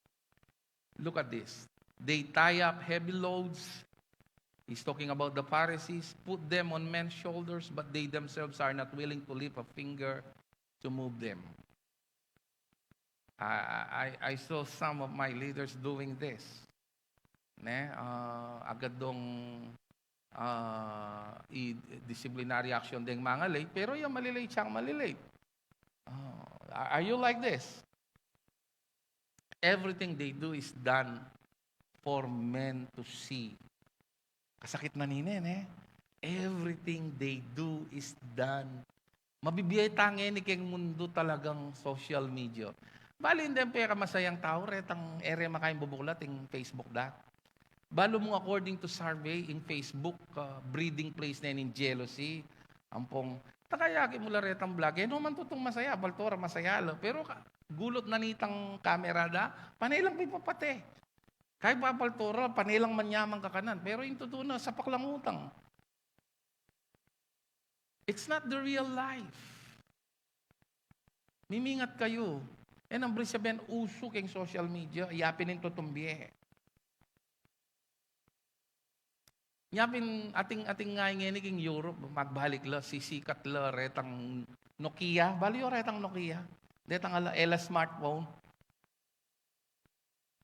Look at this. They tie up heavy loads. He's talking about the Pharisees, put them on men's shoulders, but they themselves are not willing to lift a finger to move them. I, I, I saw some of my leaders doing this. Ne? Ah, agad dong, ah, i-, disciplinary action deng mangalate, pero yung malilate siyang malilate. Ah, are you like this? Everything they do is done for men to see. Kasakit na nine, ne? Everything they do is done. Mabibie tang ini keng mundu talagang social media. Bali, hindi ang pekamasayang tao, retang ere makain bubuklat ing Facebook da. Balu mung according to survey, ing Facebook, ah, breeding place na ning jealousy. Ampong, takayaki mula retang vlog. E, no man tutung masaya, baltora masaya lo. Pero ka-, gulut na nitang kamera da, panay lang pipapate. Kay papaltura, panay lang manyaman kakanan. Pero yung totoo na, sapak lang utang. It's not the real life. Mimingat kayu. E, nang brisya ben uso keng social media, yapin ing tutumbie. Yapin ating, ating ngeni keng Europe, magbalik la, sisikat la, retang Nokia. Bali yo retang Nokia. Detang ala, e la smartphone.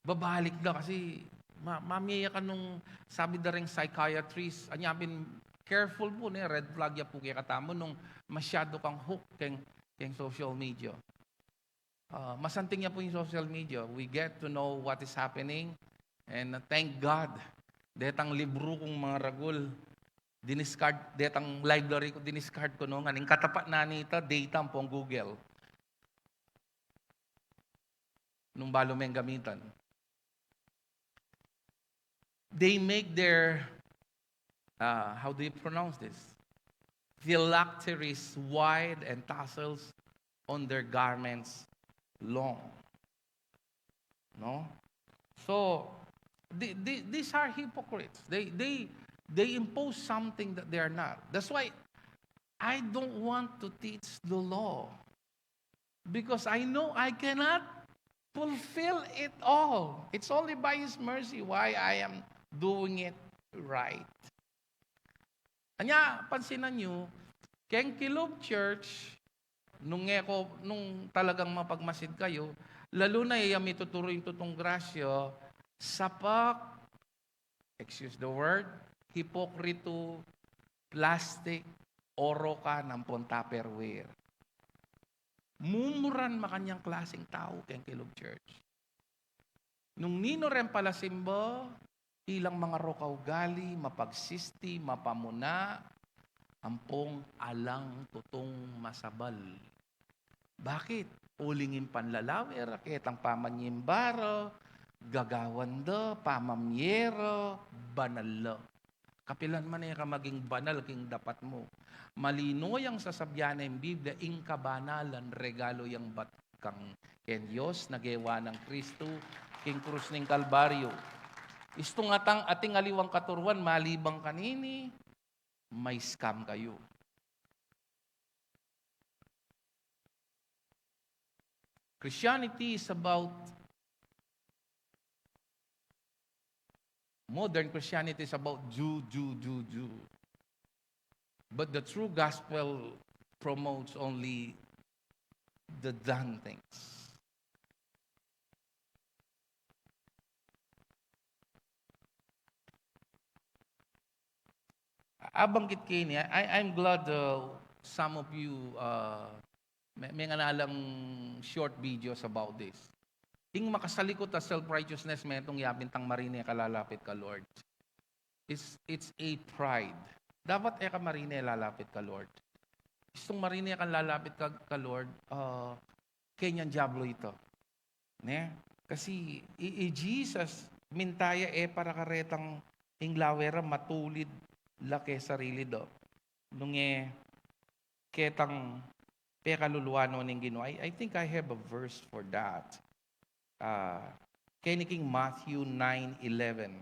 Babalik da kasi ma-, mamie ya ka nung sabi da ring psychiatrist, anya pin, careful pu, ne, red flag ya pu kekatamu nung masyado kang hook keng, keng social media. Ah, masanting ya pu ing social media. We get to know what is happening. And, uh, thank God, detang libru kung maragul, diniscard, detang library ku, diniscard ku nung, ing katapat na nita, data ampong Google. Nung balu meng gamitan. They make their, uh, how do you pronounce this? Phylacteries wide and tassels on their garments long. No? So, the, the, these are hypocrites. They, they, they impose something that they are not. That's why I don't want to teach the law. Because I know I cannot fulfill it all. It's only by His mercy why I am doing it right. Anya, pansinan yu, keng Kilob Church, nung eko, nung talagang mapagmasid kayu, lalu na iya mituturu ing tutung grasya, sapak, excuse the word, hipokrito, plastic, orokan ampong Tupperware. Mumuran makanyang klaseng tau keng Kilob Church. Nung ninu reng palasimba, ilang mangarok a ugali, mapagsisti, mapamuna, ampong alang tutung masabal. Bakit? Uling ing panlalawe ra, ketang pamanyimba ra, gagawan da, pamamie ra, banal la. Kapilan man e ka maging banal king dapat mu. Malino yang sasabian na ing Biblia, ing kabanalan regalo yang bat kang keng Dios na gewa nang Kristu king krus ning Kalbaryo. Istung atang ating aliwang katuruan, malibang kanini, ma-scam kayu. Christianity is about, modern Christianity is about Jew, Jew, Jew, Jew. But the true gospel promotes only the done things. Abanggit keni, I, I'm glad, uh, some of you, uh, me-, mengan na lang short videos about this. Ing makasalikut a self-righteousness, metung yapin tang marine ka lalapit ka Lord. It's, it's a pride. Dapat e ka marine lalapit ka Lord. Istung marine kang lalapit ka, ka Lord, uh, kenyang diablo ita. Ne? Kasi i, i Jesus, minta ya e para karetang ing lawe ra matulid la ke sarili da. Nung e ketang pekaluluan no ning Ginu. I, I think I have a verse for that. Uh, keni king Matthew nine eleven.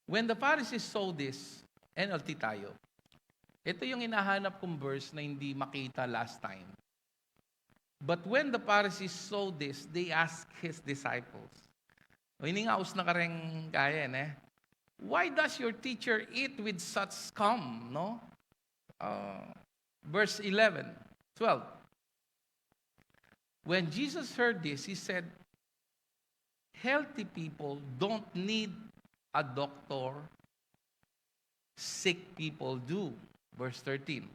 When the Pharisees saw this, N L T tayo. Ito yung hinahanap kong verse na hindi makita last time. But when the Pharisees saw this, they asked his disciples. O, ini nga, aus na kareng kaya, eh. "Why does your teacher eat with such scum?" No? Uh, verse eleven, twelve. When Jesus heard this, he said, "Healthy people don't need a doctor, sick people do." Verse thirteen.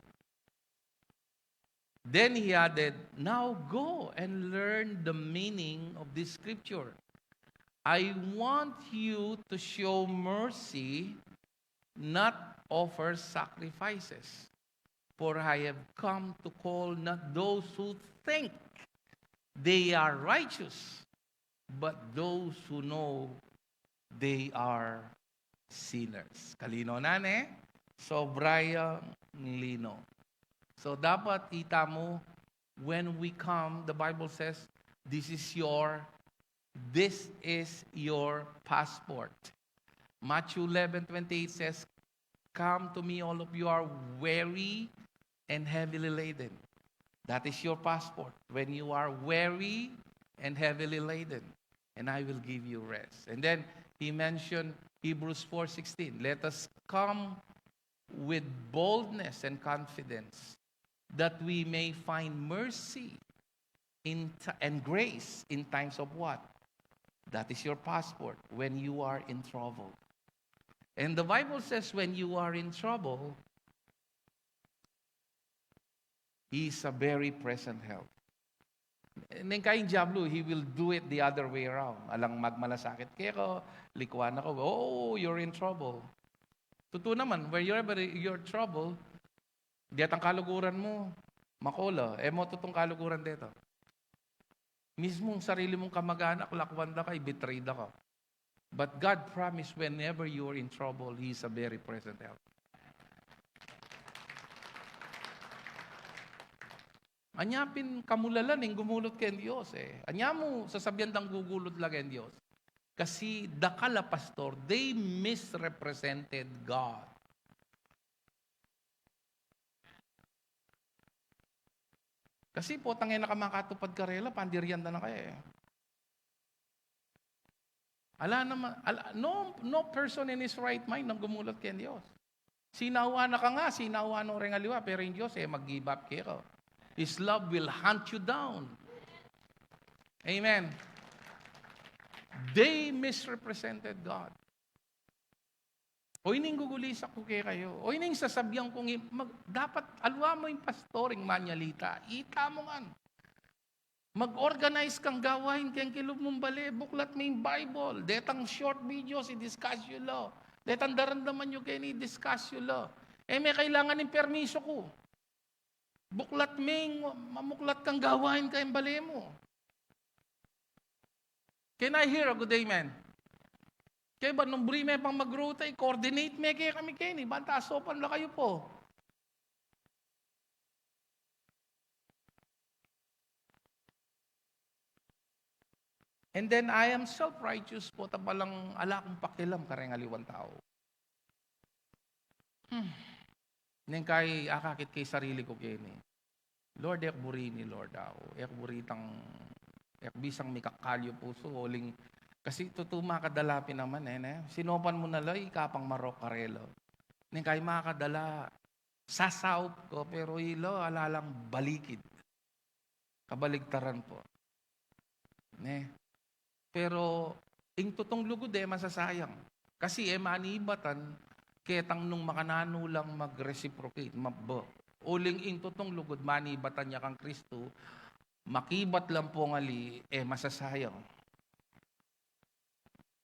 Then he added, "Now go and learn the meaning of this scripture. I want you to show mercy, not offer sacrifices. For I have come to call not those who think they are righteous, but those who know they are sinners." Kalino na, ne? Sobra yang lino. So, dapat ita mu, when we come, the Bible says, "This is your, this is your passport." Matthew eleven twenty-eight says, "Come to me, all of you are weary and heavily laden." That is your passport. When you are weary and heavily laden, and I will give you rest. And then he mentioned Hebrews four sixteen. "Let us come with boldness and confidence, that we may find mercy in t-, and grace in times of" what? That is your passport, "when you are in trouble." And the Bible says when you are in trouble, He is a very present help. Neng kaya ing diablo, he will do it the other way around. Alang magmalasakit keka, likuan na ka, "Oh, you're in trouble." Tutu naman, wherever you're trouble, detang kaluguran mu, makola, e mo tutung kaluguran deta. Mismung sarili mung kamag-anak, lakuan da ka, i-betray da ka. But God promised, whenever you are in trouble, He is a very present help. Anya pin kamulalan ing gumulut keng Dios, e. Anya mu sasabian dang gugulud la keng Dios? Kasi dakal a pastor, they misrepresented God. Kasi potang e na ka makatupad karela, pandirian da na ka, e. Ala naman, ala, no, no person in his right mind nang gumulut keng Dios. Sinawa na ka nga, sinawa no reng aliwa, pero ing Dios, e mag-give up keka. His love will hunt you down. Amen. They misrepresented God. O ining gugulisak ku kekayu. O ining sasabian kung i-, mag-, dapat aliwa mu ing pastor, ing manyalita. Ita mu ngan. Mag-organize kang gawain keng kilub mung bale, buklat me ing Bible. Detang short videos, i-discuss yu la. Detang daramdaman yu keni, i-discuss yu la. E me kailangan ing permisu ku. Buklat me ing, mamuklat kang gawain keng bale mu. Can I hear a good amen? Kaya ba nung buri me pang mag-rota, i-coordinate me kekami keni, bang ta saupan la kayu pu. And then I am self-righteous pu, ta palang ala kung pakialam kareng aliwang tau. Hmm. Neng kai akakit ke ing sarili ku keni. Lord, e ku buri ini, Lord, au. E ku buri itang, e ku bisang mikakalyu pusu, uling, kasi tutu makadala pin naman, e, ne? Sinopan mu na la, ikapang marok karela. Neng kai makadala, sasaup ku, pero ila, ala lang balikid. Kabaligtaran pu. Ne? Pero ing tutung lugud e masasayang. Kasi e manibatan ketang nung makananu lang mag-reciprocate, mabba. Uling ing tutung lugud manibatan ya kang Kristu, makibat lang pung ali, e masasayang.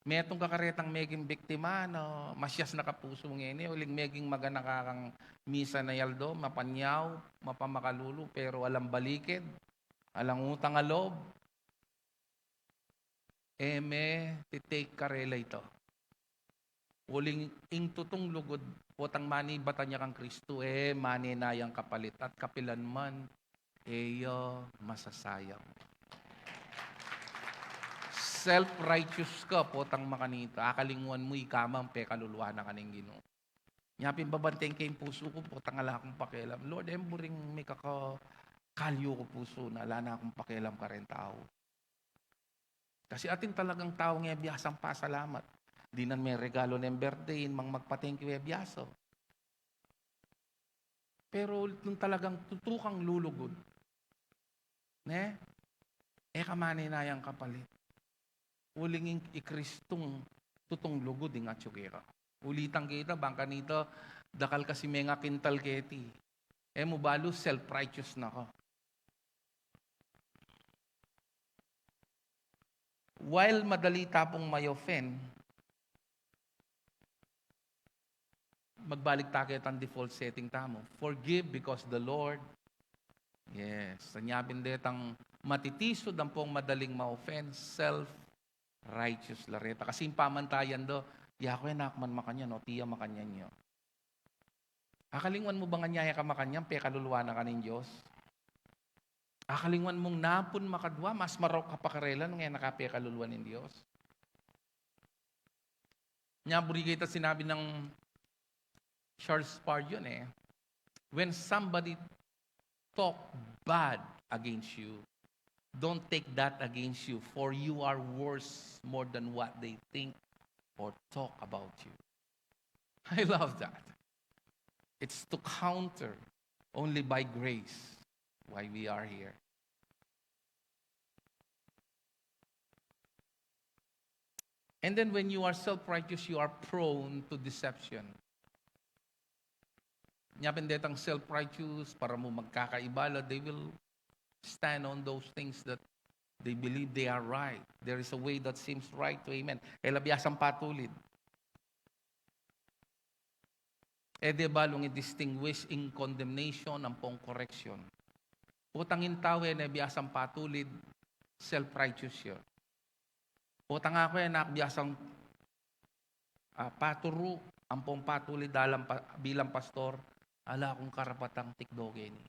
Metung ka karetang meging biktima, no, masias na ka pusu ngeni, uling meging maganaka kang misa na aldo, mapanyaup, mapamakalulu, pero alang balikid. Alang utang a loob, e me ti-take karela ita. Uling ing tutung lugud, potang manibatan ya kang Kristu, e, mane na yang kapalit, at kapilan man, e ya masasayang. Self-righteous ka, potang makanita, akalingwan mu ika man pekaluluan na ka ning Ginu. Nya pin babanteng ke ing pusu ku, potang ala kung pakialam. Lord, e mu buring mikakakalyu ku pusu na, ala na kung pakialam kareng tau. Kasi atin talagang tau nge biasang pasalamat. Dinan me regalo neng birthday, mang magpa-thank you e biasa. Pero nung talagang tutu kang lulugud, ne? E ka mane na yang kapalit. Uling ing i Kristung tutung lugud ing atyu keka. Ulitan ke ita, bang kanita, dakal kasi mengakintal keti. E mu balu, self-righteous na ka. While madali ta pung ma-offend, magbalik ta ketang default setting tamu. Forgive because the Lord. Yes. Anya pin detang matitisud ampong madaling ma-offend, self-righteous la reta. Kasi ing pamantayan da, yaku e nak man makanyan, o tiya makanyan ya. Akalingwan mu bang anya e ka makanyan, pekaluluan na ka ning Dios? Akalingwan mung napun makadua, mas marok ka pa karela nung e na ka pekaluluan ning Dios? Nya buri ke ita sinabi nang Charles Spurgeon e, "When somebody talk bad against you, don't take that against you, for you are worse more than what they think or talk about you." I love that. It's to counter only by grace why we are here. And then when you are self-righteous, you are prone to deception. Nya pin detang self-righteous, para mu magkakaiba la, they will stand on those things that they believe they are right. There is a way that seems right to a man. E la biasang patulid. E de balung i-distinguish ing condemnation ampong correction. Potang ing tau e ne biasang patulid, self-righteous ya. Potang aku e nak biasang, ah, paturu ampong patulid dalam pa-, bilang pastor, ala kung karapatang tikdo keni.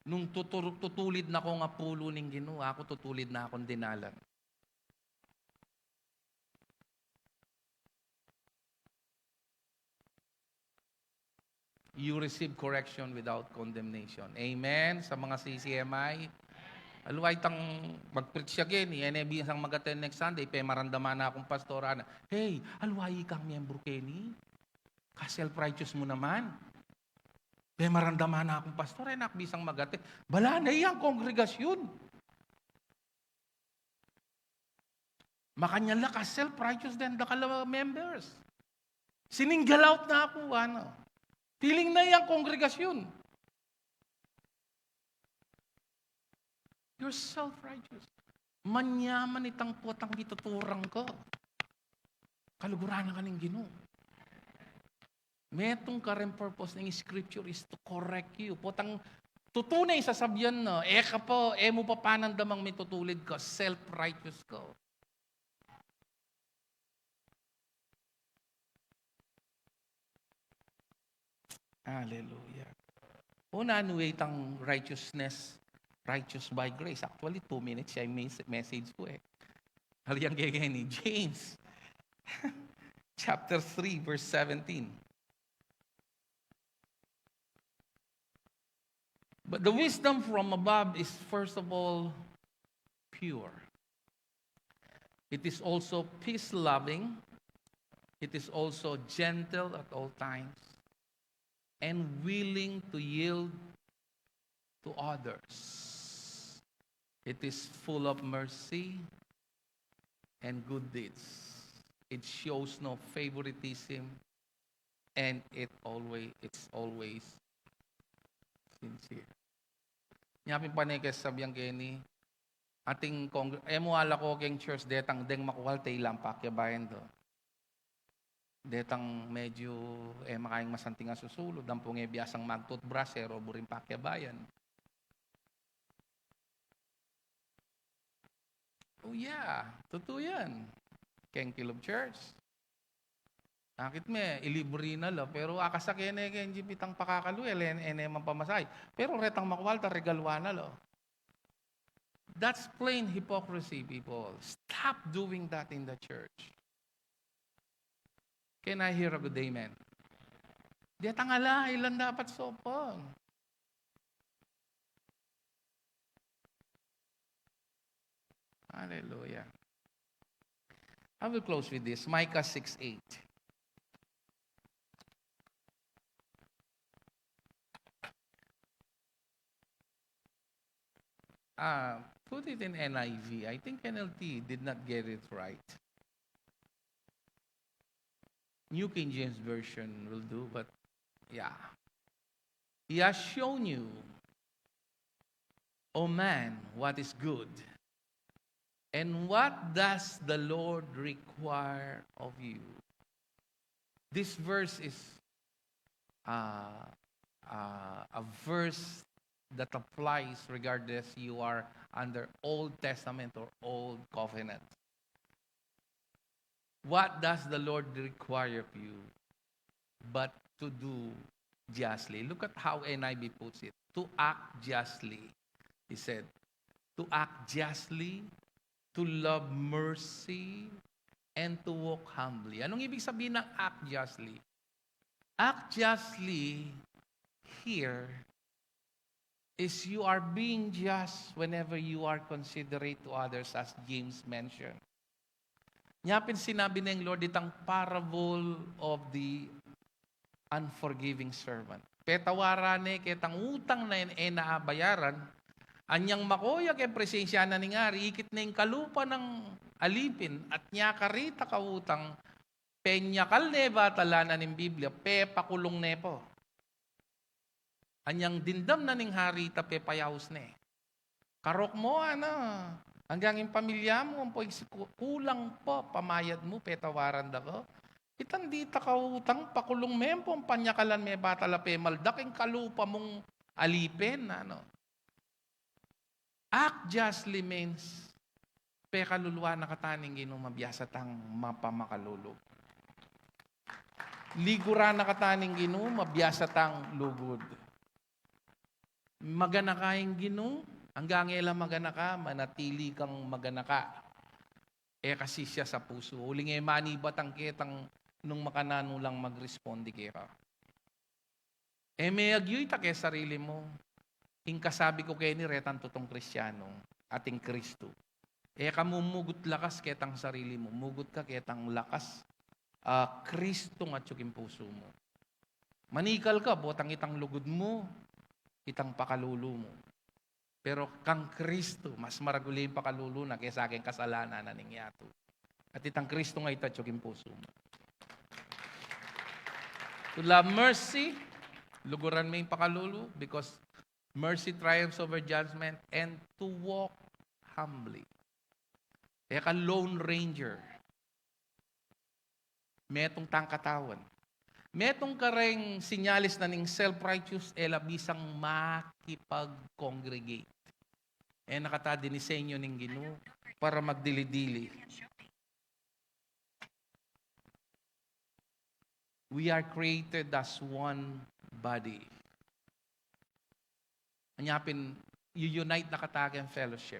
Nung tutur-, tutulid na kung apulu ning Ginu, aku tutulid na kung dinalan. You receive correction without condemnation. Amen? Sa mga C C M I, alway tang mag-preach again, e ne biasang mag-attend next Sunday, pemarandaman na kung pastor, ana, "Hey, alway kang miyembro keni? Ka-self-righteous mu naman." Pemarandaman na kung pastor, e nak biasang mag-attend. Bala na yang kongregasyon. Makanyan la ka-self-righteous den dakal a members. Sininggalaut na aku, ana. Piling na yang kongregasyon. You're self-righteous. Manyaman itang potang mituturang ka. Kaluguran na ka ning Ginu. Metung kareng purpose ning Scripture is to correct you. Potang tutu ne ing sasabian na, e ka pa, e mu pa panandamang mitutulid ka, self-righteous ka. Hallelujah. O nanu itang righteousness, righteous by grace. Actually, two minutes ya ing mes-, message ku e. Hali yang kekeni, James chapter three, verse seventeen. But the wisdom from above is first of all pure. It is also peace-loving. It is also gentle at all times and willing to yield to others. It is full of mercy and good deeds. It shows no favoritism and it always, it's always sincere. Nya pin pane ke sabian keni, atin kong, e mu ala ko keng church detang deng makual te ilang pakiabayan do. Detang medyo e makaing masanting a susulud, ampong e biasang mag-toothbrush, e ro buring pakiabayan. Oh, yeah. Totoo yan. Keng Kilob Church. Akit me, ilibri na la. Pero akasa kene, keng jeep itang pakakalue, e ne, e ne man pamasahe. Pero retang makualta, regalwan na la. That's plain hypocrisy, people. Stop doing that in the church. Can I hear a good amen? Detang ala, ilan dapat sopon? Hallelujah. I will close with this. Micah six eight. Uh, put it in N I V. I think N L T did not get it right. New King James Version will do, but yeah. He has shown you, O man, what is good. And what does the Lord require of you? This verse is uh, uh, a verse that applies regardless you are under Old Testament or Old Covenant. What does the Lord require of you but to do justly? Look at how N I V puts it. To act justly, he said. To act justly, to love mercy, and to walk humbly. Anong ibig sabihin ng act justly? Act justly here is you are being just whenever you are considerate to others, as James mentioned. Nya pin sinabi neng Lord itang parable of the unforgiving servant. Petawaran ne ketang utang na e na abayaran, anyang makoya keng presensya na ning ari, ikit ne ing kalupa nang alipin, at nyakari ta kautang, penyakal ne ba tala na ning Biblia, pepakulung ne po. Anyang dimdam na ning hari ita, pepayaus ne. Karok mo, ana, anggang ing pamilya mu, ampo ing si-, ku-, kulang pa pamayad mu, petawaran da ko. Itang dita kautang, pakulung me, ampo penyakalan me ba tala, pemaldak ing kalupa mung alipin, ano. Act justly means, pekaluluan na kata ning Ginu, mabiasa tang mapamakalulu. Liguran na kata ning Ginu, mabiasa tang lugud. Maganaka ing Ginu, anggang e la maganaka, manatili kang maganaka. E kasi siya sa pusu. Uling e manibat ang ketang nung makananu lang magresponde keka. E me agyuy ta ke sarili mu. Ing kasabi ku keni retang tutong Kristiano, ating Kristu. E ka mumugut lakas ketang sarili mu, mugut ka ketang lakas, ah, Kristong atyu king pusu mu. Manikal ka, botang itang lugud mu, itang pakalulu mu. Pero kang Kristu, mas maragul ya ing pakalulu na kesa keng kasalanan na ning yatu. At itang Kristu nga ita atyu king pusu mu. To love mercy, luguran me ing pakalulu, because mercy triumphs over judgment, and to walk humbly. E ka lone ranger. Metung tang katawan. Metung kareng sinyalis na ning self-righteous, e la bisang makipag-congregate. E na kata dinisenyu ning Ginu para magdili-dili. We are created as one body. Anya pin, yu-unite na kata keng fellowship.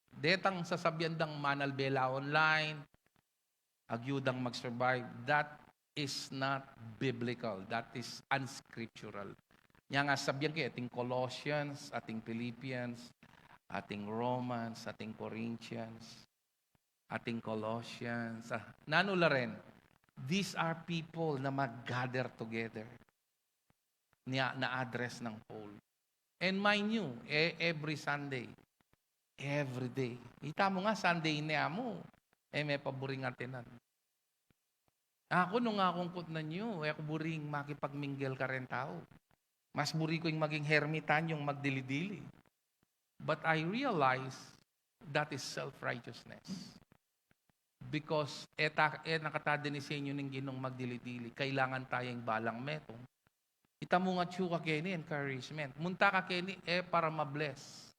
Detang sasabian dang manalbe la online, agyu dang mag-survive, that is not biblical. That is unscriptural. Nya nga sabian ke, ating Colossians, ating Philippians, ating Romans, ating Corinthians, ating Colossians. Ah, nanu la rin? These are people na mag-gather together. Nya, na-address nang Paul. And mind you, e-, every Sunday. Every day. Ita mu nga, Sunday ne amu. E me pa buring atinan. Aku, nung akung kutnan yu, e ku buring makipag-mingle kareng tau. Mas buri ku ing maging hermitan yung magdili-dili. But I realize that is self-righteousness. Because e ta-, e na kata dinisenyu ning Ginung magdili-dili, kailangan taya ing balang metung. Ita mu nga atyu ka keni, encouragement. Munta ka keni, e para ma-bless.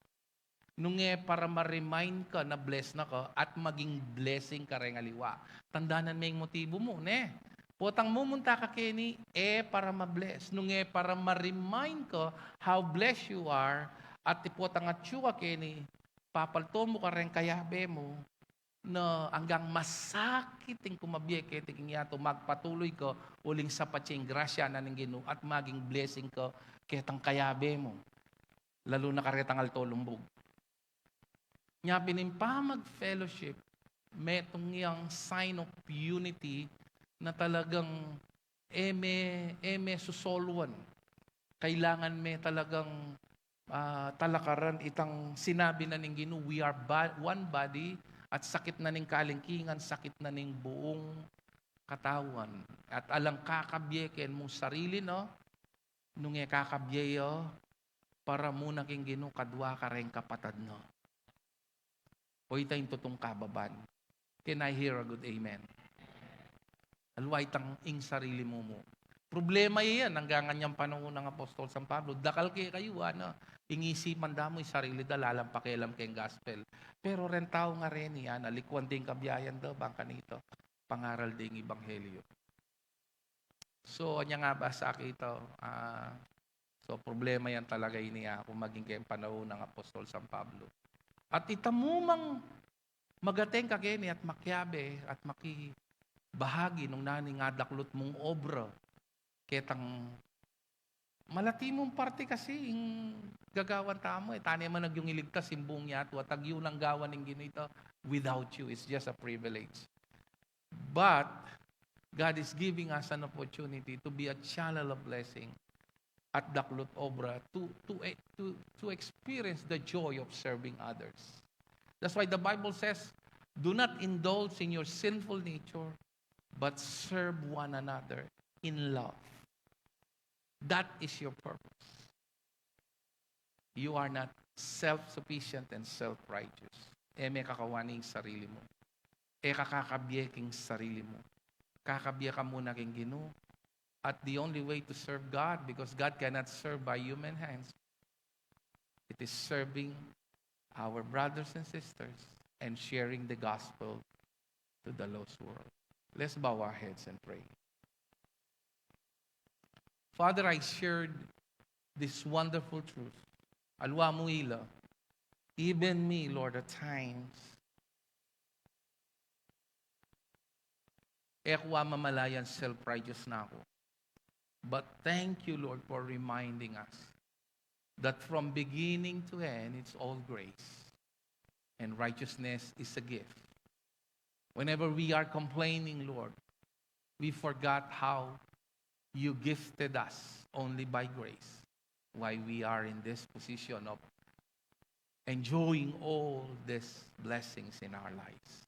Nung e para ma-remind ka na bless na ka at maging blessing ka reng aliwa. Tandanan me ing motibu mu, ne? Potang mumunta ka keni, e para ma-bless. Nung e para ma-remind ka how blessed you are, at potang atyu ka keni, papalto mu ka reng kayabe mu, na anggang masakit ing kumabie keti king yatu, magpatuloy ka uling sapat ya ing grasya na ning Ginu at maging blessing ka ketang kayabe mu. Lalu na karetang alto lumbug. Nya pin ing pamag-fellowship, metung yang sign of unity na talagang e me, e me susolwan. Kailangan me talagang, ah, talakaran itang sinabi na ning Ginu, "We are ba-, one body," at sakit na ning kalingkingan, sakit na ning buung katawan. At alang kakabie ken mung sarili, no? Nung e kakabie ya, para mu na king Ginu, kadua ka reng kapatad na. O ita ing tutung kababan. Can I hear a good amen? Aliwa itang ing sarili mu mu. Problema ya yan, anggang anyang panaun nang apostol San Pablo, dakal kekayu, ana, ing isipan da mu ing sarili da, lalam pakialam keng gospel. Pero reng tau ngeni, ana, likuan da ing kabiayan da, bang kanita, pangaral da ing ebanghelyo. So, anya nga ba sa kita, ah, so, problema yan talaga ini, ah, kung maging keng panaun nang apostol San Pablo. At ita mu mang magateng ka keni at makiabe at makibahagi nung nanu ing adaklut mung obra ketang malati mung parti kasi ing gagawan tamu, e. Tane man agyung iligtas ing buung yatu at agyu nang gawan ning Ginu ita without you. It's just a privilege. But God is giving us an opportunity to be a channel of blessing at daklut obra, to, to, e, to, to experience the joy of serving others. That's why the Bible says, "Do not indulge in your sinful nature, but serve one another in love." That is your purpose. You are not self-sufficient and self-righteous. E me kakawani ing sarili mu. E ka kakabie king sarili mu. Kakabie ka mu na king Ginu. At the only way to serve God, because God cannot serve by human hands, it is serving our brothers and sisters and sharing the gospel to the lost world. Let's bow our heads and pray. Father, I shared this wonderful truth. Aliwa mu ila, even me, Lord, at times, e ku mamalayan, self-righteous na ku. But thank you, Lord, for reminding us that from beginning to end, it's all grace. And righteousness is a gift. Whenever we are complaining, Lord, we forgot how you gifted us only by grace, why we are in this position of enjoying all these blessings in our lives.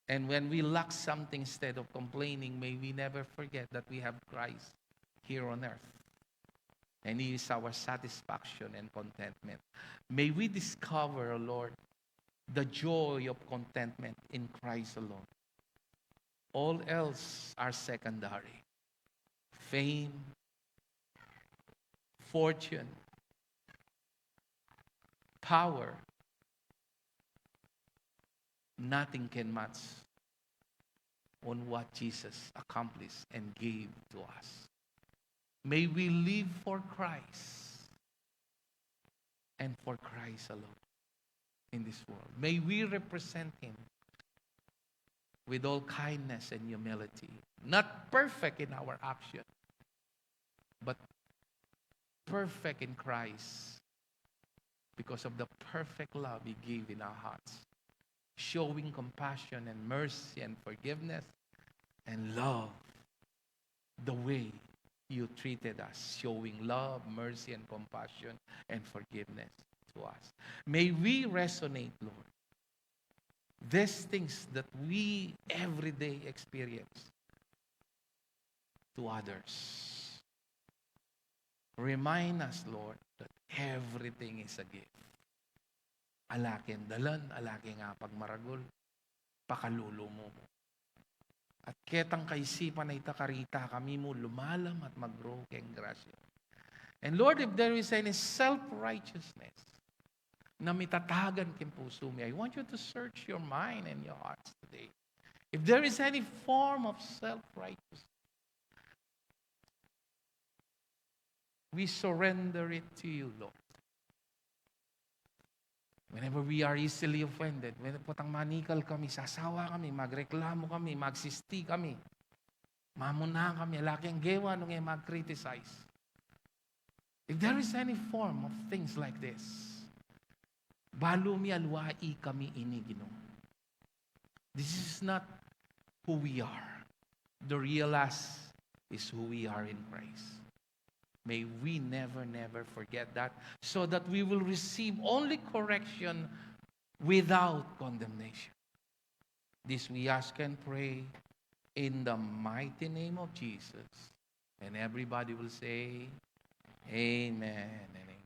And when we lack something, instead of complaining, may we never forget that we have Christ here on earth. And He is our satisfaction and contentment. May we discover, O Lord, the joy of contentment in Christ alone. All else are secondary. Fame, fortune, power, nothing can match on what Jesus accomplished and gave to us. May we live for Christ and for Christ alone in this world. May we represent Him with all kindness and humility, not perfect in our action, but perfect in Christ because of the perfect love He gave in our hearts, showing compassion and mercy and forgiveness and love the way you treated us, showing love, mercy, and compassion and forgiveness to us. May we resonate, Lord, these things that we every day experience to others. Remind us, Lord, that everything is a gift. Ala keng dalan, ala keng apagmaragul, pakalulu mu mu. At ketang kaisipan a ita, karita kami mu lumalam at mag-grow keng grasya. And Lord, if there is any self-righteousness, na mitatagan king pusu mi. I want you to search your mind and your hearts today. If there is any form of self-righteousness, we surrender it to you, Lord. Whenever we are easily offended, when potang manikal kami, sasawa kami, magreklamu kami, magsisti kami, mamuna kami, ala keng gewa nung e mag-criticize. If there is any form of things like this, balu mi, alwai kami ini, Ginu. This is not who we are. The real us is who we are in Christ. May we never, never forget that, so that we will receive only correction without condemnation. This we ask and pray in the mighty name of Jesus. And everybody will say, "Amen and amen."